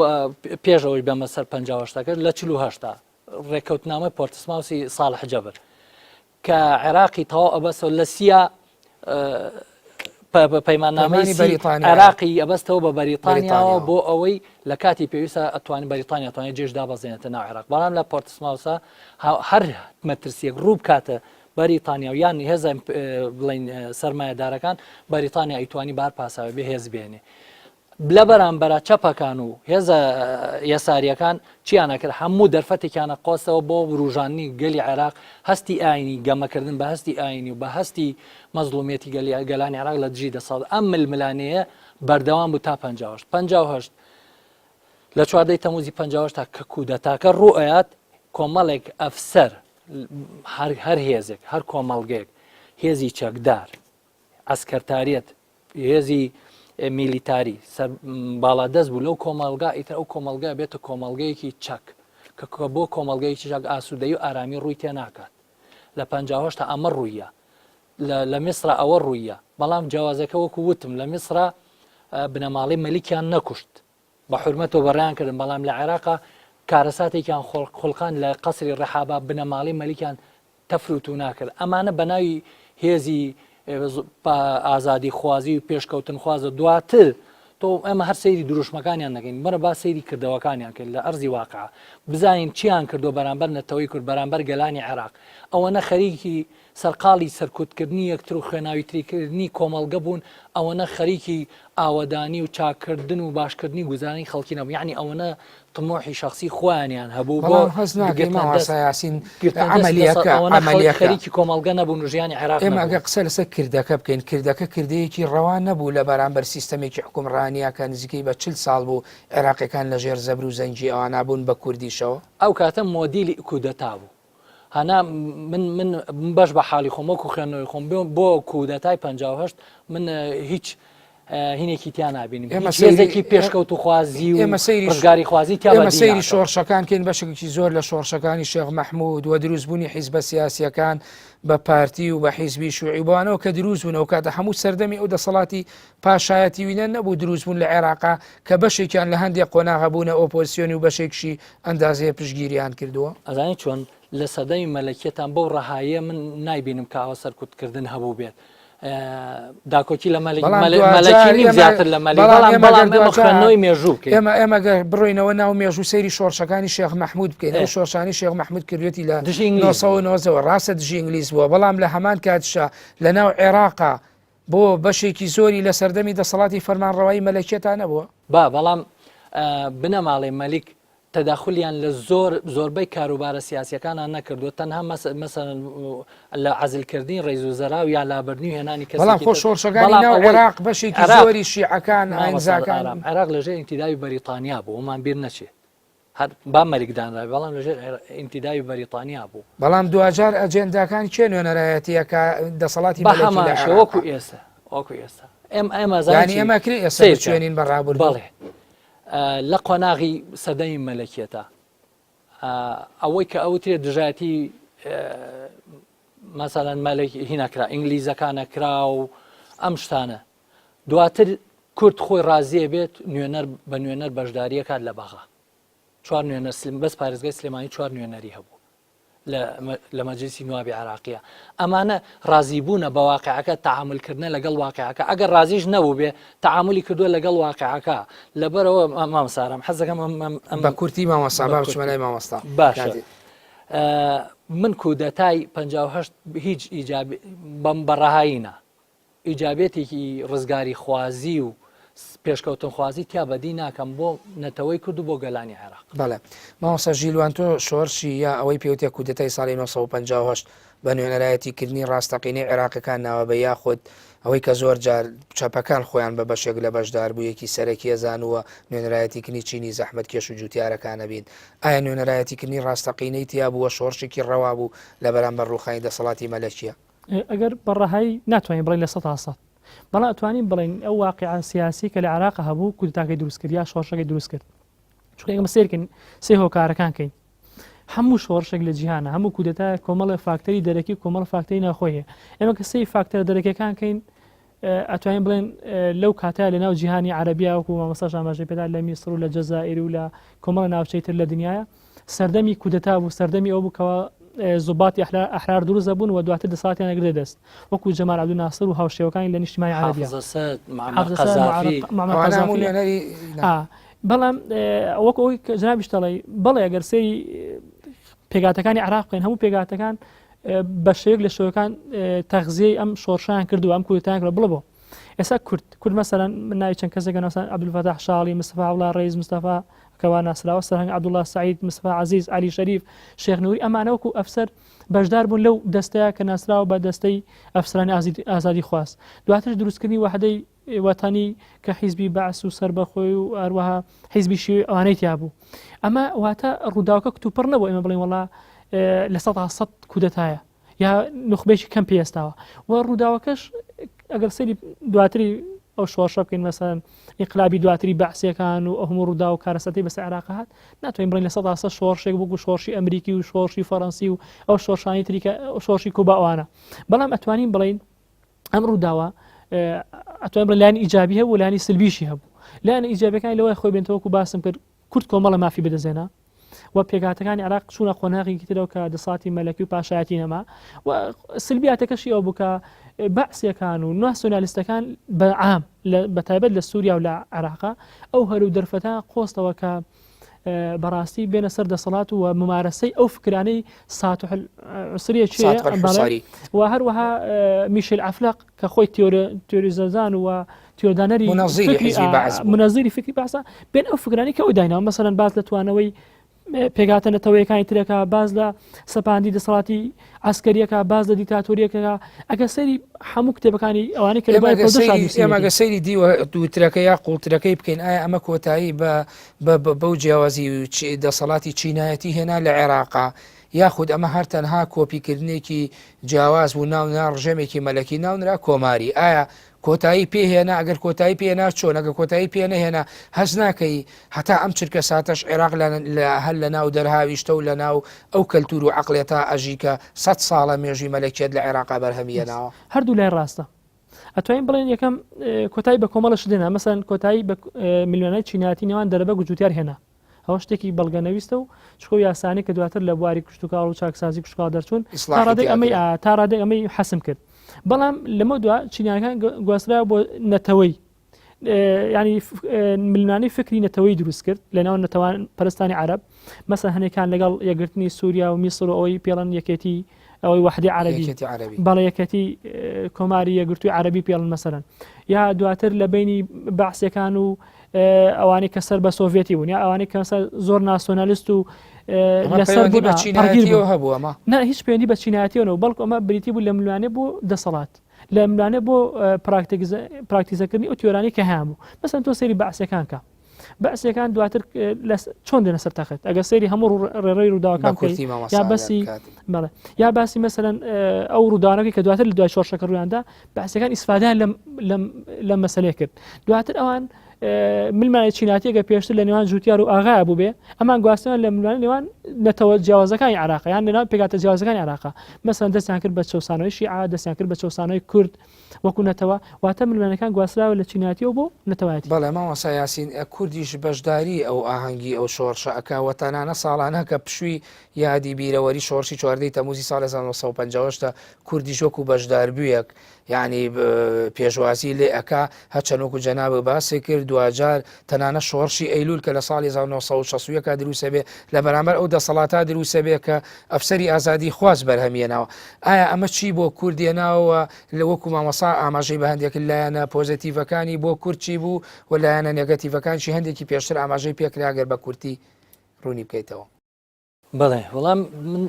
پێش ئەوەی بەمە سەر 58 لە 48 تا ڕێککەوتنامەی پۆرتسماوسی ساڵح جەبر کە عێراقی تەواو ئەبەستەوە لە سیا پەیماننامەی عێراقی ئەبەستەوە بە بەریتانیاوە بۆ ئەوەی لە کاتی پێویستە ئەتوانین بەریتانیا توانێت جێش دابەزێنێتە ناو عێراق بەڵام لە پۆرتسماوسا هەر مەترسیەک ڕوو بکاتە بەریتانیا و یان هێزە بڵین سەرمایەدارەکان بەریتانیا ئەیتوانی بار پاساوی بێ هێز بێنێ لە بەرامبەرا چەپەکان و هێزە یەسارییەکان چیان ئەکرد؟ هەموو دەرفەتێکیان ئەقۆستەوە بۆ وروژاندنی گەلی عێراق، هەستی ئایینی، گەمەکردن بە هەستی ئایینی و بە هەستی مەزڵومیەتی گەلی گەلانی عێراق لە دژی دەسەڵات. ئەم ململانێیە بەردەوام بوو تا 58. 58 لە چواردەی تەموزی 58 تا کە کودەتاکە ڕوو ئەیات، کۆمەڵێک ئەفسەر، هەر هەر هێزێک، هەر کۆمەڵگەیەک، هێزی چەکدار، عەسکەرتاریەت، هێزی میلیتاری سەر باڵادەست بوو لەو کۆمەڵگا ئیتر ئەو کۆمەڵگا بێتە کۆمەڵگەیەکی چەک کە بۆ کۆمەڵگەیەکی چەک ئاسوودەی و ئارامی ڕووی تێ ناکات لە 58 تا ئەمە ڕوویە لە میسرا ئەوە ڕوویە بەڵام جیاوازەکە وەکو وتم لە میسرا بنەماڵەی مەلیکیان نەکوشت بە حورمەتەوە بەڕێیان کردن بەڵام لە عێراقا کارەساتێکیان خوڵقان لە قەسری ڕەحابا بنەماڵەی مەلیکیان تەفروتونا کرد. ئەمانە بەناوی هێزی ئازادیخوازی و پێشکەوتنخوازە دواتر تۆ ئێمە هەر سەیری دروشمەکانیان نەکەین بەرە با سەیری کردەوەکانیان کرد لە ئەرزی واقع بزانین چیان کردو بەرامبەر نەتەوەی کورد بەرامبەر گەلانی عێراق ئەوەنە خەریکی سەرقاڵی سەرکوتکردنی یەکتر و خوێناویتریکردنی کۆمەڵگە بوون، ئەوەنە خەریکی ئاوەدانی و چاککردن و باشکردنی گوزەرانی خەڵکی نەبوون، یەعنی ئەوەنە تموحی شەخسی خۆیانیان هەبوو بۆ بەڵام هەست ناکەی گرتنە دەست مامۆستا یاسین گرتنە دەستی عەمەلیەکە دەسەڵات، ئەوەنە خەڵک عەمەلیەکە خەریکی کۆمەڵگە نەبوون و ژیانی عێراق ئێمە نەبوون. ئەگەر قسە لەسەر کردەکە بکەین، کردەکە کردەیەکی ڕەوا نەبوو لە بەرامبەر سیستەمێکی حوکمڕانییە کە نزیکەی بە 40 ساڵ بوو عێراقیەکان لەژێر زەبر و زەنگی ئەوانە بوون بە کوردیشەوە. ئەو کاتە مۆدیلی کودەتا بوو. هانا من من بەش بە حاڵی خۆم وەکو خوێندنەوەی خۆم بۆ کودەتای 58 من هیچ هینێکی تیا نبینم ئێمە هێزێکی پێشکەوت و خوازی و ئێمە سەیری ڕزگاری خوازی تیا ئێمە سەیری شۆڕشەکان کەین بەشێکی زۆر لە شۆڕشەکانی شێخ مەحمود و دروستبوونی حیزبە سیاسیەکان بە پارتی و بە حیزبی شوعی بۆانەوە کە دروست بوون ئەو کاتە هەموو سەردەمی ئەو دەسەڵاتی پاشایەتی وینە نەبوو دروست بوون لە عێراقا کە بەشێکیان لە هەندێک قۆناغە بوونە ئۆپۆزسیۆنی و بەشێکشی ئەندازەیە پشتگیریان کردووە. ئەزانی چۆن لە سەردەمی مەلەکیەتان بەو ڕەهاییە من نایبینم کە ئاوا سەرکوتکردن هەبووبێت داکۆکی لە مەلەکی بەڵام مەلەکی دواجار نیم ئێمە زیاتر لە مەلەکی بەڵام بەڵام ئێمە بەڵام گەر ئێمە دواجار خوێندنەوەی مێژوو بکەین ئێمە ئێمە گەر بڕۆینەوە ناو مێژوو سەیری شۆڕشەکانی شێخ مەحمود بکەین ئەو ئێ. شۆڕشانەی شێخ مەحمود کردوێتی لە دژی ئینگلیز بووە. 990 ەوە ڕاستە دژی ئینگلیز بووە بەڵام لە هەمان کاتیشا لە ناو عێراقا بۆ بەشێکی زۆری لە سەردەمی دەسەڵاتی فەرمانڕەوایی مەلەکیەتا نەبووە؟ با بەڵام بنەماڵەی مەلیک تەداخولیان لە زۆر زۆربەی کاروبارە سیاسیەکانا نەکردووە تەنها مەسەلەن لە عەزل کردنی ڕەئیس وزەرا و یا لابردنی و هێنانی بەڵام کەسێکی خۆ تر شۆڕشەکانی بەڵام ناو ئەوەی عێراق بەشێکی عێراق زۆری شیعەکان مامۆستا ئاینزاکان ئارام عێراق لەژێر ئینتیدابی بەریتانیا بوو وەمان بیر نەچێت. هەر با مەلیک دانرابێ بەڵام لەژێر ئینتیدابی بەریتانیا بوو. بەڵام دواجار ئەجێنداکان کێ نوێنەرایەتی ئەکا دەسەڵاتی بە مەلەکی لە هەمان شێوە عێراقا؟ وەکو ئێستا وەکو ئێستا ئێم ئێمە زانی یانی چی ئێمە کرێ ئێستا سەیر کە بچوێنین بە ڕابردوو؟ بەڵێ لە قۆناغی سەردەمی مەلەکیەتا ئەوەی کە ئەوترێ دژایەتی مەسەلەن مەلەک هینا کرا ئینگلیزەکانە کرا و ئەم شتانە دواتر کورد خۆی ڕازیە بێت نوێنەر بە نوێنەر بەشداریە کات لە بەغا چوار نوێنەر سلم بەس پارێزگای سلێمانی چوار نوێنەری هەبوو لە مەجلیسی نوابی عراقیە ئەمانە ڕازیبوونە بە واقعەکە تعاملکردنە لەگەڵ واقعەکە ئەگەر ڕازیش نەبوو بێ تعاملی کردووە لەگەڵ واقعەکە لەبەرەوە مامسارم حەزەکەم ئەم بە کورتی مامۆستا با بچمە لای مامۆستا باشە من کودەتای 58 هیچ ئیجابی بەم بەڕەهایینە ئیجابیەتێکی ڕزگاریخوازی و پێشکەوتنخوازی تیا بەدی ناکەم بۆ نەتەوەی کورد و بۆ گەلانی عێراق. بەڵێ. مامۆستا ژیلوان تۆ شۆرشی یا ئەوەی پێوتێ کودەتای ساڵی 1958 بە نوێنەرایەتی کردنی ڕاستەقینەی عێراقیەکان ناوە بە یاخود ئەوەی کە زۆر جار چەپەکان خۆیان بە بەشێک لە بەشداربوویەکی سەرەکیە زانووە نوێنەرایەتی کردنی چینی زەحمەتکێش و جوتیارەکانە بین ئایا نوێنەرایەتی کردنی ڕاستەقینەی تیا بووە شۆڕشێکی ڕەوا بوو لە بەرامبەر ڕووخانی دەسەڵاتی مەلەکیە؟ ئەگەر بە ڕەهایی ناتوانین بڵێین 100% بەڵام ئەتوانین بڵێین ئەو واقیعە سیاسی کە لە عێراق هەبوو کودتاکەی دروست کرد یا شۆڕشەکەی دروست کرد چونکە ئێمە سێرکن سێ هۆکارەکان کەین هەموو شۆڕشێک لە جیهانە هەموو کودەتا کۆمەڵە فاکتەری دەرەکی و کۆمەڵە فاکتەری ناخۆی هەیە ئێمە کە سێ فاکتەرە دەرەکیەکان کەین ئەتوانین بڵێن لەو کاتە لە ناو جیهانی عەربیا وەکو مامۆستاش ئاماژەی پێدا لە میسر و لە جەزائیر و لە کۆمەڵە ناوچەی تر لە دنیاە سەردەمی کودەتا بوو سەردەمی ئەو بوو کەوا زوباتی ئەحرار دروست دەبوون و دواتر دەسەڵاتیان ئەگرتە دەست وەکو جەمال عەبدولناسر و هاوشێوەکانی لە نیشتمانی عەرەبیا حافظ ئەسەد، معەمەر حافظ ئەسەد، قەزافی. معەمەر ئەوانە هەموو قەزافی. نوێنەری نا. ئا، بەڵام وەکو ئەوەی کە جەنابیش دەڵێی بەڵێ ئەگەر سەیری پێکهاتەکانی عێراق بکەین هەموو پێکهاتەکان بە شێوەیەک لە شێوەکان تەغزیەی ئەم شۆڕشیان کردووە ئەم کودەتایان کردووە بڵێ بۆ ئێستا کورد کورد مەسەلەن من ناوی چەند کەسێکە ناسان عەبدولفەتاح شاڵی مستەفا عەبدوڵا ڕەیس مستەفا کەوا ناسراوە سەرهەنگ عەبدوڵا سەعید مستەفا عەزیز عەلی شەریف شێخ نوری ئەمانە وەکو ئەفسەر بەشدار بوون لەو دەستەیە کە ناسراوە بە دەستەی ئەفسرانی ئازادی خواست دواتر دروستکردنی وەحدەی وەتەنی کە حیزبی بەعس و سەربەخۆی و هەروەها حیزبی شیوعی ئەوانەی تیا بوو ئەمە واتە ڕووداوەکە کتوپڕ نەبوو ئێمە بڵێین وەڵا 100% کودەتایە یا نوخبەیەکی کەم پێستاوە و ڕووداوەکەش ئەگەر سەیری دواتری ئەو شۆڕشە بکەین مەسەن ئینقلابی دواتری بەعسیەکان و ئەو هەموو ڕوودا و کارەساتی بەسەر عێراق هات ناتوانین بڵێین 100% شۆڕشێک بوو شۆڕشی ئەمریکی و شۆڕشی فەڕەنسی و ئەو شۆڕشانی تریکە شۆڕشی کوبا ئەوانە بەڵام ئەتوانین بڵێین ئەم ڕووداوە ئەتوانین بڵێین لایەنی ئیجابی هەبوو لایەنی سلبیشی هەبوو لایەنە ئیجابەکانی لەوەی خۆی بێنتەوە وەکو باسم کرد کورد کۆمەڵە مافی بەدەستهێنا و پێکهاتەکانی عێراق چوونە قۆناغێکی ترەوە کە دەسەڵاتی مەلەکی و پاشایەتی نەما و سلبیاتەکەشی ئەو بوو کە بەعسیەکان و ناسیۆنالیستەکان بە عام بە تایبەت لە سووریا و لە عێراقا ئەو هەرو دەرفەتە قۆستەوە کە بەڕاستی بێنە سەر دەسەڵات و ممارەسەی ئەو فکرانەی ساتح عسریە و هەروەها میشل عەفلەق کە خۆی تیۆریزەزان و تیۆردانەری منەزیری فکری بەعسە بێن ئەو فکرانی کە ئەو دایناوە مەسەلەن باس لە توانەوەی پێکهاتە نەتەوەیەکانی ترەکە باز لە سەپاندی دەسەڵاتی عسکەریەکە باز لە دیکتاتۆریەکە ئەگە سەری هەموو کتێبەکانی ئەوانەی کە ئێمەگە سەیری دیوە دووترەکە یا قوڵترەکەی بکەین ئایا ئەمە کۆتایی بە بەو جیاوازی دەسەڵاتی چینایەتی هێنا لە عێراقا یاخود ئەمە هەر تەنها کۆپیکردنێکی جیاواز بوو ناونرا ڕژێمێکی مەلەکی ناونرا کۆماری ئایا کۆتایی پێ هێنا ئەگەر کۆتایی پێ هێنا چۆن ئەگەر کۆتایی پێ نەهێنا هەست ناکەی هەتا ئەم چرکە ساتەش عێراق لە هەر لە ناو دەرهاویشتە و لە ناو ئەو کەلتور و عەقڵێتە ئەژی کە سەد ساڵە مێژووی مەلەکیەت لە عێراقا بەرهەمی هێناوە؟ هەردوو لای ڕاستە ئەتوانین بڵێن یەکەم کۆتایی بە کۆمەڵە شت هێنا مەسەن کۆتایی بە ململانێی چینایەتی نێوان دەرەبەگ و جوتیار هێنا ئەوە شتێکی بەڵگەنەویستە و چکۆ یاسانەی کە دواتر لە بواری کشتوکاڵ و چاکسازی کشتوکاڵ دەرچوون تا ئیسلاحی ڕادەی تیا ئەمەی کرا. ئا، تا ڕادەی ئەمەی حەسم کرد بەڵام لەمە دوا چینیانەکان گواسترا بۆ نەتەوەی ینی ململانێی فکری نەتەوەی دروست کرد لە ناو نەتەوان پەرستانی عرب مەسە هەنێکان لەگەڵ یەکگرتنی سووریا و میسر و ئەوەی پێڵەن یەکێتی ئەوەی وەحدی عەربی یەکێتی عەرەبی بەڵێ یەکێتی کۆماری یەکگرتووی عەربی پێڵن مەسەرەن یا دواتر لە بینی بەعسیەکان و ئەوانەی کە سەر بە سۆڤێتی بوون یا ئەوانەی کە زۆر ناسۆنالیست و لەسەر بە چینایەتیەوە هەبوو ئەمە نا هیچ پەیوەندی بە چینایەتیەوە نەبوو بەڵکو ئەمە بریتی بوو لە ململانێ بۆ دەسەڵات لە ململانێ بۆ پراکتیزەکردنی ئەو تیۆرانەی کە هەیان بوو مەسەن تۆ سەیری بەعسیەکان کە. بەعسیەکان دواتر چۆن دێنە سەر تەخت ئەگەر سەیری هەموو ڕێڕەوی ڕووداوەکان بکەیت یا بەسی بەڵێ یا باسی مەسەلەن ئەو ڕووداوانەکەی کە دواتر لە دوای شۆڕشەکە ڕوویاندا بەعسیەکان ئیسفادەیان لەم لەم لەم مەسەلەیە کرد دواتر ئەوان ململانێ چیناتیەکە پێشتر لە نێوان جوتیار و ئاغا بوو بێ ئەمان گواستنیان لە ململانێ نێوان نەتەوە جیاوازەکانی عراق یان لەناو پێکهاتە جیاوازەکانی عراق مەسەلەن دەستیان کرد بە چەوسانەوەی شیعە دەستیان کرد بە چەوسانەوەی کورد وەکو نەتەوە، واتە ململانێکان گواستراوە لە چینایەتیەوە بۆ نەتەوایەتی. بەڵێ مامۆستا یاسین کوردیش بەشداری ئەو ئاهەنگی ئەو شۆڕشە ئەکا و تەنانە ساڵانە کە پشووی یادی بیرەوەری شۆڕشی 14 تەموزی ساڵ 1950 کوردیش وەکو بەشداربوویەک یعنی پێشوازی لێ ئەکا هەرچەند وەکو جەنابت باسی کرد دواجار تەنانە شۆڕشی ئەیلول کە لە ساڵی 1960 دروسە بێ لە بەرامبەر ئەو دەسەڵاتە دروسە بێ کە ئەفسەری ئازادی خواز بەرهەمیێناوە ئایا ئەمە چی بۆ کورد هێناوە لە وەکو مامۆسا ئاماژەی بە هەندێک لایەنە پۆزەتیڤەکانی بۆ کورد چی بوو و لایەنە نێگەتیڤەکانشی هەندێکی پێشتر ئاماژەی پێکرا گەر بە کورتی ڕوونی بکەیتەوە. بەڵێ وەڵام من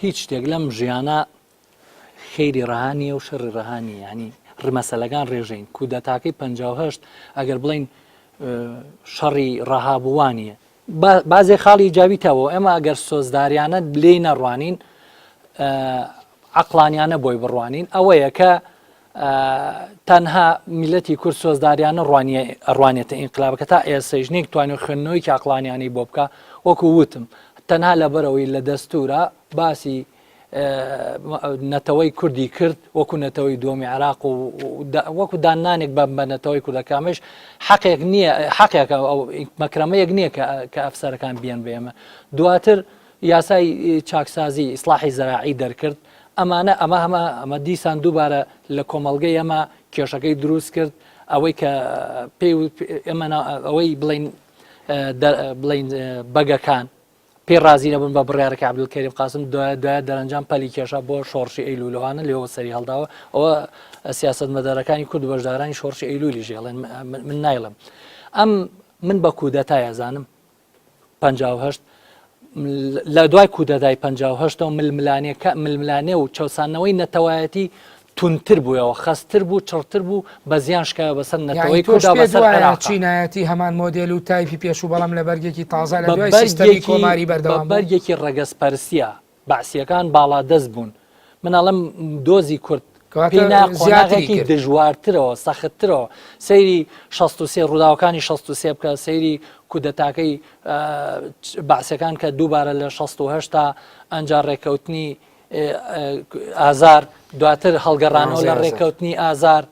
هیچ شتێک لەم ژیانە خێری ڕەها نییە و شەڕی ڕەها نییە ینی ڕمەسەلەکان ڕێژەین کودەتاکەی 58 ئەگەر بڵین شەڕی ڕەها بووانە بازێ خاڵی ئیجابی تەوە ئێمە ئەگەر سۆزداریانە لێی نەڕوانین عقلانیانە بۆی بڕوانین ئەوەیە کە تەنها میلەتی کورد سۆزداریانە ڕوانیە ڕوانێتە ئینقلابەکە تا ئێسەیش نێک توانێت خوێندنەوەی عقلانیانەی بۆ بکە وەکو وتم تەنها لەبەرەوەی لە دەستورە باسی نەتەوەی کوردی کرد وەکو نەتەوەی دووەمی عێراق و وەکو داننانێک بە بە نەتەوەی کوردەکە ئەمەش حەقێک نییە حەقێکە ئەو مەکرەمەیەک نییە کە ئەفسەرەکان بیان بە ئێمە دواتر یاسای چاکسازی ئیسلاحی زەراعی دەرکرد ئەمانە ئەمە هەمە ئەمە دیسان دووبارە لە کۆمەڵگەی ئەمە کێشەکەی دروست کرد ئەوەی کە پێی ئێمە ئەوەی بڵین بڵین بەگەکان پێی ڕازی نەبوون بە بڕیارەکەی عەبدولکەریم قاسم، دوایە دوایە دەرەنجام پەلی کێشا بۆ شۆڕشی ئەیلوول ئەوانە لێوە سەری هەڵداوە، ئەوە سیاسەتمەدارەکانی کورد و بەشدارانی شۆڕشی ئەیلوولیش ئەڵێن من نایڵێم ئەم من بە کودەتای ئەزانم 58 لە دوای کودەتای 58 ململانێکە ململانێ و چەوسانەوەی نەتەوایەتی توندتر بوویەوە، خەستتر بوو، چڕتر بوو، بە زیان شکایەوە بەسەر یانی نەتەوەی تۆش کورددا، پێت بەسەر وایە عێراقا. چینایەتی هەمان مۆدێل و تایپی پێشوو بەڵام لە بەرگێکی تازە لە بە دوای سیستەمی بەرگێکی کۆماری بە بەردەوام بوو؟ بەرگێکی ڕەگەزپەرستییە، بەعسییەکان باڵادەست بوون. من ئەڵێم دۆزی کورد کەواتە پێی نا زیاتری قۆناغێکی کرد. دژوارترەوە، سەختترەوە. سەیری 63 ڕووداوەکانی 63 بکە، سەیری کودەتاکەی بەعسیەکان کە دووبارە لە 68 تا ئەنجا ڕێککەوتنی ئازار دواتر هەڵگەڕانەوە لە ڕێککەوتنی ئازار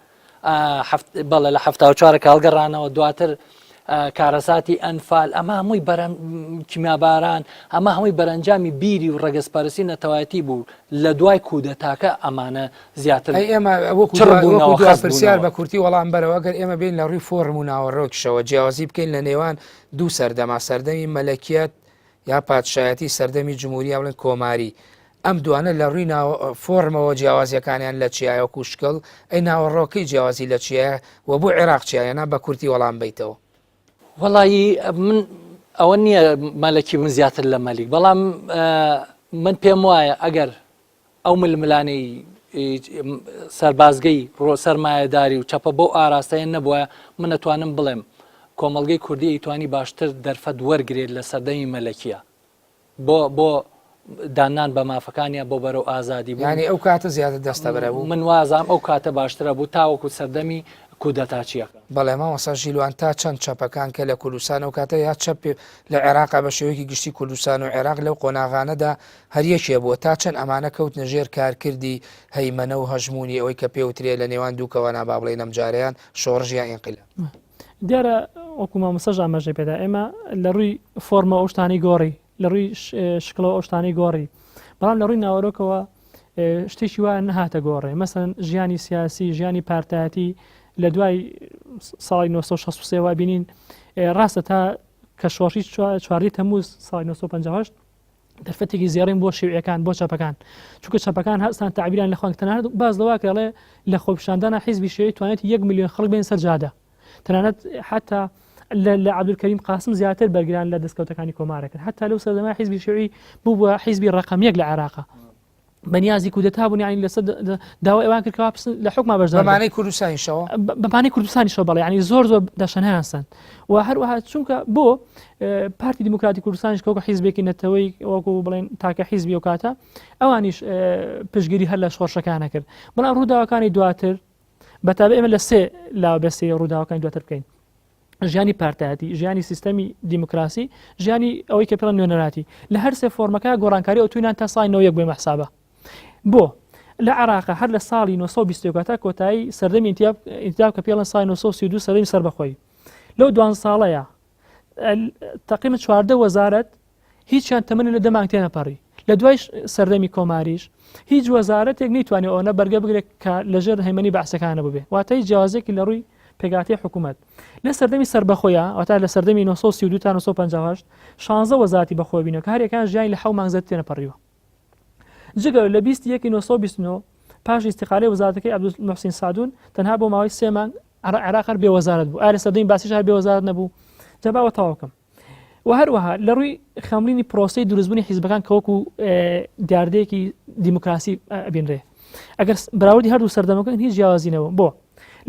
بەڵێ لە 74 کە هەڵگەڕانەوە دواتر کارەساتی ئەنفال ئەمە هەمووی بەرەم کیمیاباران ئەمە هەمووی بەرەنجامی بیری و ڕەگەزپەرستی نەتەوایەتی بوو لە دوای کودەتاکە ئەمانە زیاتر ئەی ئێمە وەکو چڕ بوونەوە، وەکو دوا خەست پرسیار بوونەوە. بە کورتی وەڵام بەرەوە گەر ئێمە بین لە ڕووی فۆرم و ناوەڕۆکیشەوە جیاوازی بکەین لە نێوان دوو سەردەما سەردەمی مەلەکیەت یا پادشایەتی سەردەمی جمهوری یا بڵێن کۆماری ئەم دوانە لە ڕووی ناو فۆرمەوە جیاوازیەکانیان لە چیایە وەکو شکڵ ئەی ناوەڕۆکەی جیاوازی لە چیایە و بۆ عێراق چیایە نا بە کورتی وەڵام بەیتەوە. وەڵایی من ئەوە نییە مەلەکی بم زیاتر لە مەلیک بەڵام من پێم وایە ئەگەر ئەو ململانێی سەربازگەی ڕۆ سەرمایەداری و چەپە بەو ئاراستەیە نەبوایە، من ئەتوانم بڵێم کۆمەڵگەی کوردی ئەیتوانی باشتر دەرفەت وەرگرێت لە سەردەمی مەلەکیە بۆ بۆ داننان بە مافەکانیا بۆ بەرەو ئازادی بوون. یانی ئەو کاتە زیاتر دەستەبەرە بوو؟ من وازام ئەو کاتە باشترە بوو تاوەکو سەردەمی کودەتاچییەکان. بەڵێ مامۆستا ژیلوان تا چەند چەپەکان کە لە کوردستان ئەو کاتە یا چەپ لە عێراقا بە شێوەیەکی گشتی کوردستان و عێراق لەو قۆناغانەدا هەر یەکێ بووە، تا چەند ئەمانە کەوتنە ژێر کارکردی هەیمەنە و هەژموونی ئەوەی کە پێوترێ لە نێوان دوو کەوانە با بڵێین ئەمجارەیان شۆڕش یا ئینقلاب. دیارە وەکو مامۆستاش ئاماژەی پێدا ئێمە لە ڕووی فۆرمەوە ئەو شتانەی گۆڕی، لە ڕووی شکڵەوە ئەو شتانەی گۆڕی، بەڵام لە ڕووی ناوەرۆکەوە شتێکی وا نەهاتە گۆڕێ. مەسەلەن ژیانی سیاسی، ژیانی پارتایەتی لە دوای ساڵی 1963 وا بینین ڕاستە تا کە شۆڕشی چواردەی تەمووز ساڵی 1958 دەرفەتێکی زێڕین بۆ شیوعیەکان بۆ چەپەکان چونکە چەپەکان هەستان تعبیران لە خۆیان تەنانەت باز لەوە کە لە خۆپیشاندانە حیزبی شیوعی توانێت یەک میلیۆن خەڵک بێن سەر جادە تەنانەت حتا لە عەبدولکەریم قاسم زیاتر بەرگران لە دەستکەوتەکانی کۆمارەکەن حتا لەو سەردەما حیزبی شیوعی بوو بە حیزبی ڕقم یەک لە عێراقا. بەنیازی کودەتا بوون یانی لەسەر داوای ئەوان کرد کەوا بچن لە حکوما بەشدار بن. بەمانەی کوردستانیشەوە؟ بەمانەی کوردستانیشەوە بەڵێ یانی زۆر زۆر دەشەنیان سەند و هەروەها چونکە بۆ پارتی دیموکراتی کوردستانیش کە وەکو حیزبێکی نەتەوەی وەکو بڵێن تاکە حیزبی ئەو کاتە ئەوانیش پشتگیری هەر لە شۆڕشەکانە کرد بەڵام ڕووداوەکانی دواتر بەتابە ئێمە لە سێ لاوە بێ سێ ڕووداوەکانی دواتر بکەین ژیانی پارتایەتی، ژیانی سیستەمی دیموکراسی، ژیانی ئەوەی کە پێڵێن نوێنەراتی. لە هەر سێ فۆرمەکە گۆڕانکاری ئەوتوویان تا ساڵی 91 بۆ ئێمە حسابە. بۆ؟ لە عێراق هەر لە ساڵی 921 تا کۆتایی سەردەمی ئینتیاب کە پێڵێن ساڵی 932 سەردەمی سەربەخۆیی. لەو دوان ساڵەیە تقریبا 14 وەزارەت هیچیان تەمەنی لە دە مانگ تێنەپەڕی. لە دوای سەردەمی کۆماریش هیچ وەزارەتێک نەیتوانی ئەوەنە بەرگە بگرێت کە لەژێر هەیمەنی بەعسەکانە ببێ. واتە هیچ جیاوازیەکی لە ڕووی پێکهاتەی حکوومەت. لە سەردەمی سەربەخۆیا، واتە لە سەردەمی 932 تا 958، 16 وەزارەتی بەخۆوە بینیوە کە هەریەکەیان ژیانی لە حەو مانگ زیاتر تێنەپەڕیوە. جگە لە 20 یەکی 929 پاش ئیستیقالەی وەزارەتەکەی عەبدولموحسین سادون تەنها بۆ ماوەی سێ مانگ عێراق هەر بێ وەزارەت بوو. ئایا لە سەردەمی بەعسیش هەر بێ وەزارەت نەبوو؟ جا با ئەوە تەواو بکەم. و هەروەها لە ڕووی خەمڵینی پرۆسەی دروستبوونی حیزبەکان کە وەکو دیاردەیەکی دیموکراسی ئەبینرێ ئەگەر براوردی هەردوو سەردەمەکە هیچ جیاوازی نەبوو بۆ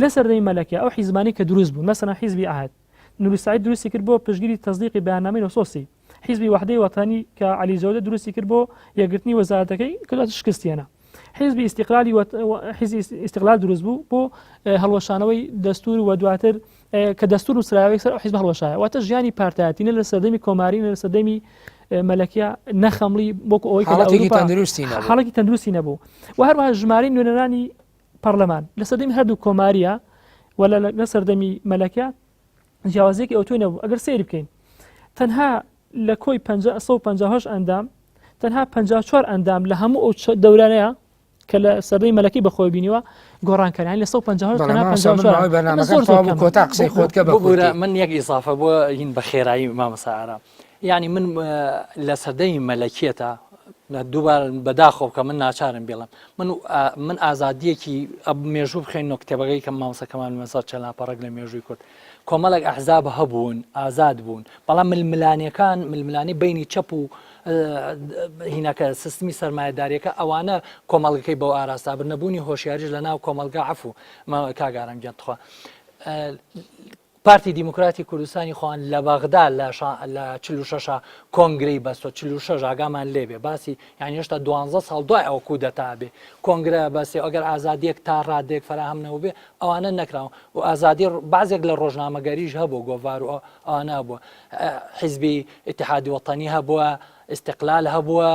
لە سەردەمی مەلەکە ئەو حیزبانی کە دروست بوون مەسەلەن حیزبی عهد نوری سعید دروستی کرد بۆ پشتگیری تەزدیقی بەیاننامەی 930 حیزبی وحدەی وەتەنی کە عەلی جەودە دروستی کرد بۆ یەکگرتنی وەزارەتەکەی کە دواتر شکستی هێنا حیزبی ئیستیقلالی حیزبی ئیستیقلال دروست بوو بۆ هەڵوەشانەوەی دەستور و دواتر کە دەستور نووسراوە یەکسەر ئەو حیزب هەڵوەشایە واتە ژیانی پارتایەتی نە لە سەردەمی کۆماری نە لە سەردەمی مەلەکیە نەخەمڵی وەکو ئەوەی کە لە حاڵەتێکی ئەوروپا تەندروستی نەبوو. حاڵێکی تەندروستی نەبوو و هەروەها ژمارەی نوێنەرانی پەرلەمان لە سەردەمی هەردوو کۆماریە و لە لە سەردەمی مەلەکە جیاوازیەکی ئەوتۆی نەبوو ئەگەر سەیری بکەین تەنها لە کۆی 158 ئەندام تەنها 54 ئەندام لە هەموو ئەو دەورانەیە کە لە سەردەی مەلەکی بەخۆی بینیوە گۆڕانکاریان لە 158 تەنها 54 بەرنامەکە زۆر زۆر کۆتا قسەی خۆت کە ببورە من یەک ئیزافە بۆ هین بە خێرایی مامۆستا ئارام یعنی من لە سەردەمی مەلەکیەتە دووبار بەداخۆ کە من ناچارم بێڵم من من ئازادیەکی مێژوو بخێنەوە کتێبەکەی کە مامۆستا کەمال مەسەر چەند لاپەڕێک لە مێژووی کورد کۆمەڵێک ئەحزاب هەبوون ئازاد بوون بەڵام ململانێکان ململانی بینی چەپ و هینەکە سیستمی سەرمایەداریەکە ئەوانە کۆمەڵگەکەی بەو ئاراستە بر نەبوونی هۆشیاریش لە ناو کۆمەڵگا عفو کاگارم گیان تخوا پارتی دیموکراتی کوردستانی خۆیان لە بەغدا لە لە 46 کۆنگرەی بەستۆ 46 ئاگامان لێبێ باسی یان هێشتا دوانزە ساڵ دوای ئەو کودەتا بێ کۆنگرە بەسێ ئەگەر ئازادیەک تا ڕادێک فراهەم نەبووبێ ئەوانە نەکراون و ئازادی بازێک لە ڕۆژنامەگەریش هەبوو گۆڤار و ئەوانە بووە حیزبی ئیتحادی وەتەنی هەبووە ئیستقلال هەبووە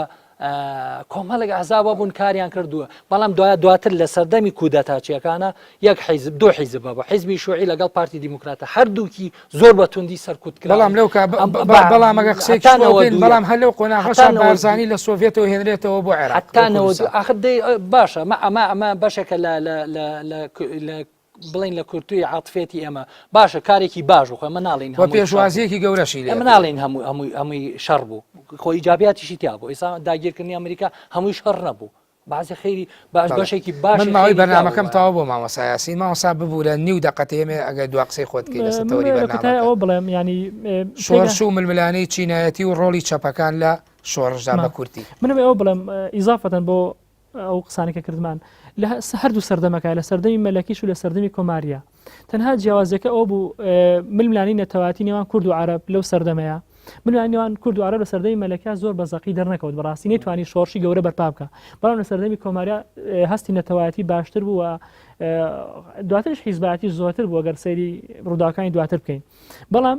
کۆمەڵێک ئەحزاب بوون کاریان کردووە بەڵام دوای دواتر لە سەردەمی کودەتاچیەکانە یەک حیزب دوو حیزب بوو حیزبی شوعی لەگەڵ پارتی دیموکراتە هەردووکی زۆر بە توندی سەرکوت کرا بەڵام لەو بەڵام ئەگە قسەیەکەوە بەڵام هەر لەو قۆناغەشا بارزانی لە سۆڤێتەوە هێنرێتەوە بۆ عێراق حتا ئاخر دەی باشە مە ئەمە ئەمە بەشێکە لە لە بڵین لە کورتوی عاتفێتی ئێمە باشە کارێکی باش و خۆ ئەمە ناڵین و پێشوازیەکی گەورەشی لێ ئەمە ناڵین هەموو هەمووی هەمووی شەڕ بوو خۆ ئیجابیاتیشی تیا بوو ئێستا داگیرکردنی ئەمریکا هەمووی شەڕ نەبوو بازی خێری باش بەشێکی باش من ماوەی بەرنامەکەم تەواو بۆ مامۆستا یاسین مامۆستا ببوورە نیو دەقەتێمێ ئەگەر دوا قسەی خۆت بکەی لەسەر تەوەری بەرنامەکە ئەوە بڵێم ینی شۆڕش و ململانێی چینایەتی و ڕۆڵی چەپەکان لە شۆڕشدا بە کورتی منم ئەوە بڵێم ئیزافەتەن بۆ ئەو قسانە کە کردمان لە هەردوو سەردەمەکە لە سەردەمی مەلەکیش و لە سەردەمی کۆماریە تەنها جیاوازیەکە ئەو بوو ململانی نەتەواتی نێوان کورد و عرب لەو سەردەمەیە ململانی نێوان کورد و عرب لە سەردەمی مەلەکە زۆر بە زەقی دەرنەکەوت بەڕاستی نەیتوانی شۆڕشی گەورە بەرپا بکە بەڵام لە سەردەمی کۆماریا هەستی نەتەوایەتی باشتر بوو و دواترش حیزبایەتی زۆرتر بوو ئەگەر سەیری ڕووداوەکانی دواتر بکەین بەڵام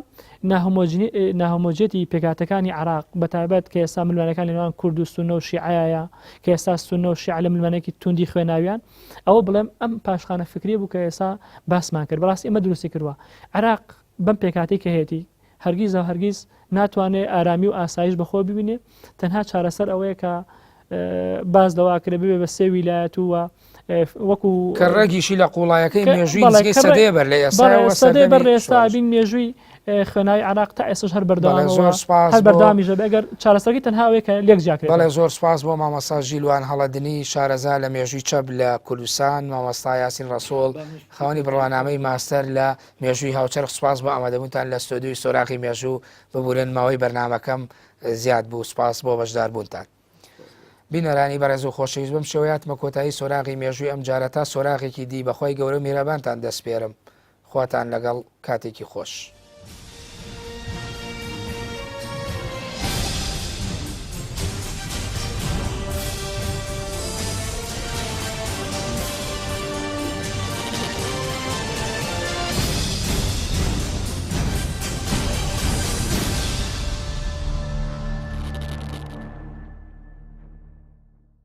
ناهۆمۆجینیەتی پێکهاتەکانی عراق بەتایبەت کە ئێستا ململانێکان لە نێوان کورد و سونە و شیعەیە کە ئێستا سونە و شیعە لە ململانێکی توندی خوێناویان ئەوە بڵێم ئەم پاشخانە فکریە بوو کە ئێستا باسمان کرد بەڕاستی ئەمە دروستی کردووە عراق بەم پێکهاتەی کە هەیەتی هەرگیز و هەرگیز ناتوانێت ئارامی و ئاسایش بەخۆ ببینێ تەنها چارەسەر ئەوەیە کە باز لەوە کرێ ببێ بە سێ ویلایەت و وەکو کە ڕەگیشی لە قوڵایەکەی مێژووی نزیکەی سەدەیە بەر لە ئێستا سەدەی بەر لە ئێستا بین مێژووی خوێناوی عراق تا ئێستاش هەر بەردەوام زۆر سپاس هەر بەردەوامیش دەبێ ئەگەر چارەسەرەکەی تەنها ئەوەیە کە لێک جیا کرێتەوە. بەڵێ زۆر سپاس بۆ مامۆستا ژیلوان هەڵەدنی شارەزا لە مێژووی چەپ لە کوردستان، مامۆستا یاسین ڕەسوڵ خاوەنی بڕوانامەی ماستەر لە مێژووی هاوچەرخ سپاس بۆ ئامادەبوونتان لە ستۆدیۆی سۆراغی مێژوو، ببورن ماوەی بەرنامەکەم زیاد بوو سپاس بۆ بەشداربوونتان. بینەرانی بەڕێز و خۆشەویست بەم شێوەیە هاتمە کۆتایی سۆراغی مێژووی ئەم جارە تا سۆراغێکی دی بەخوای گەورە و میهرەبانتان دەسپێرم خواتان لەگەڵ کاتێکی خۆش.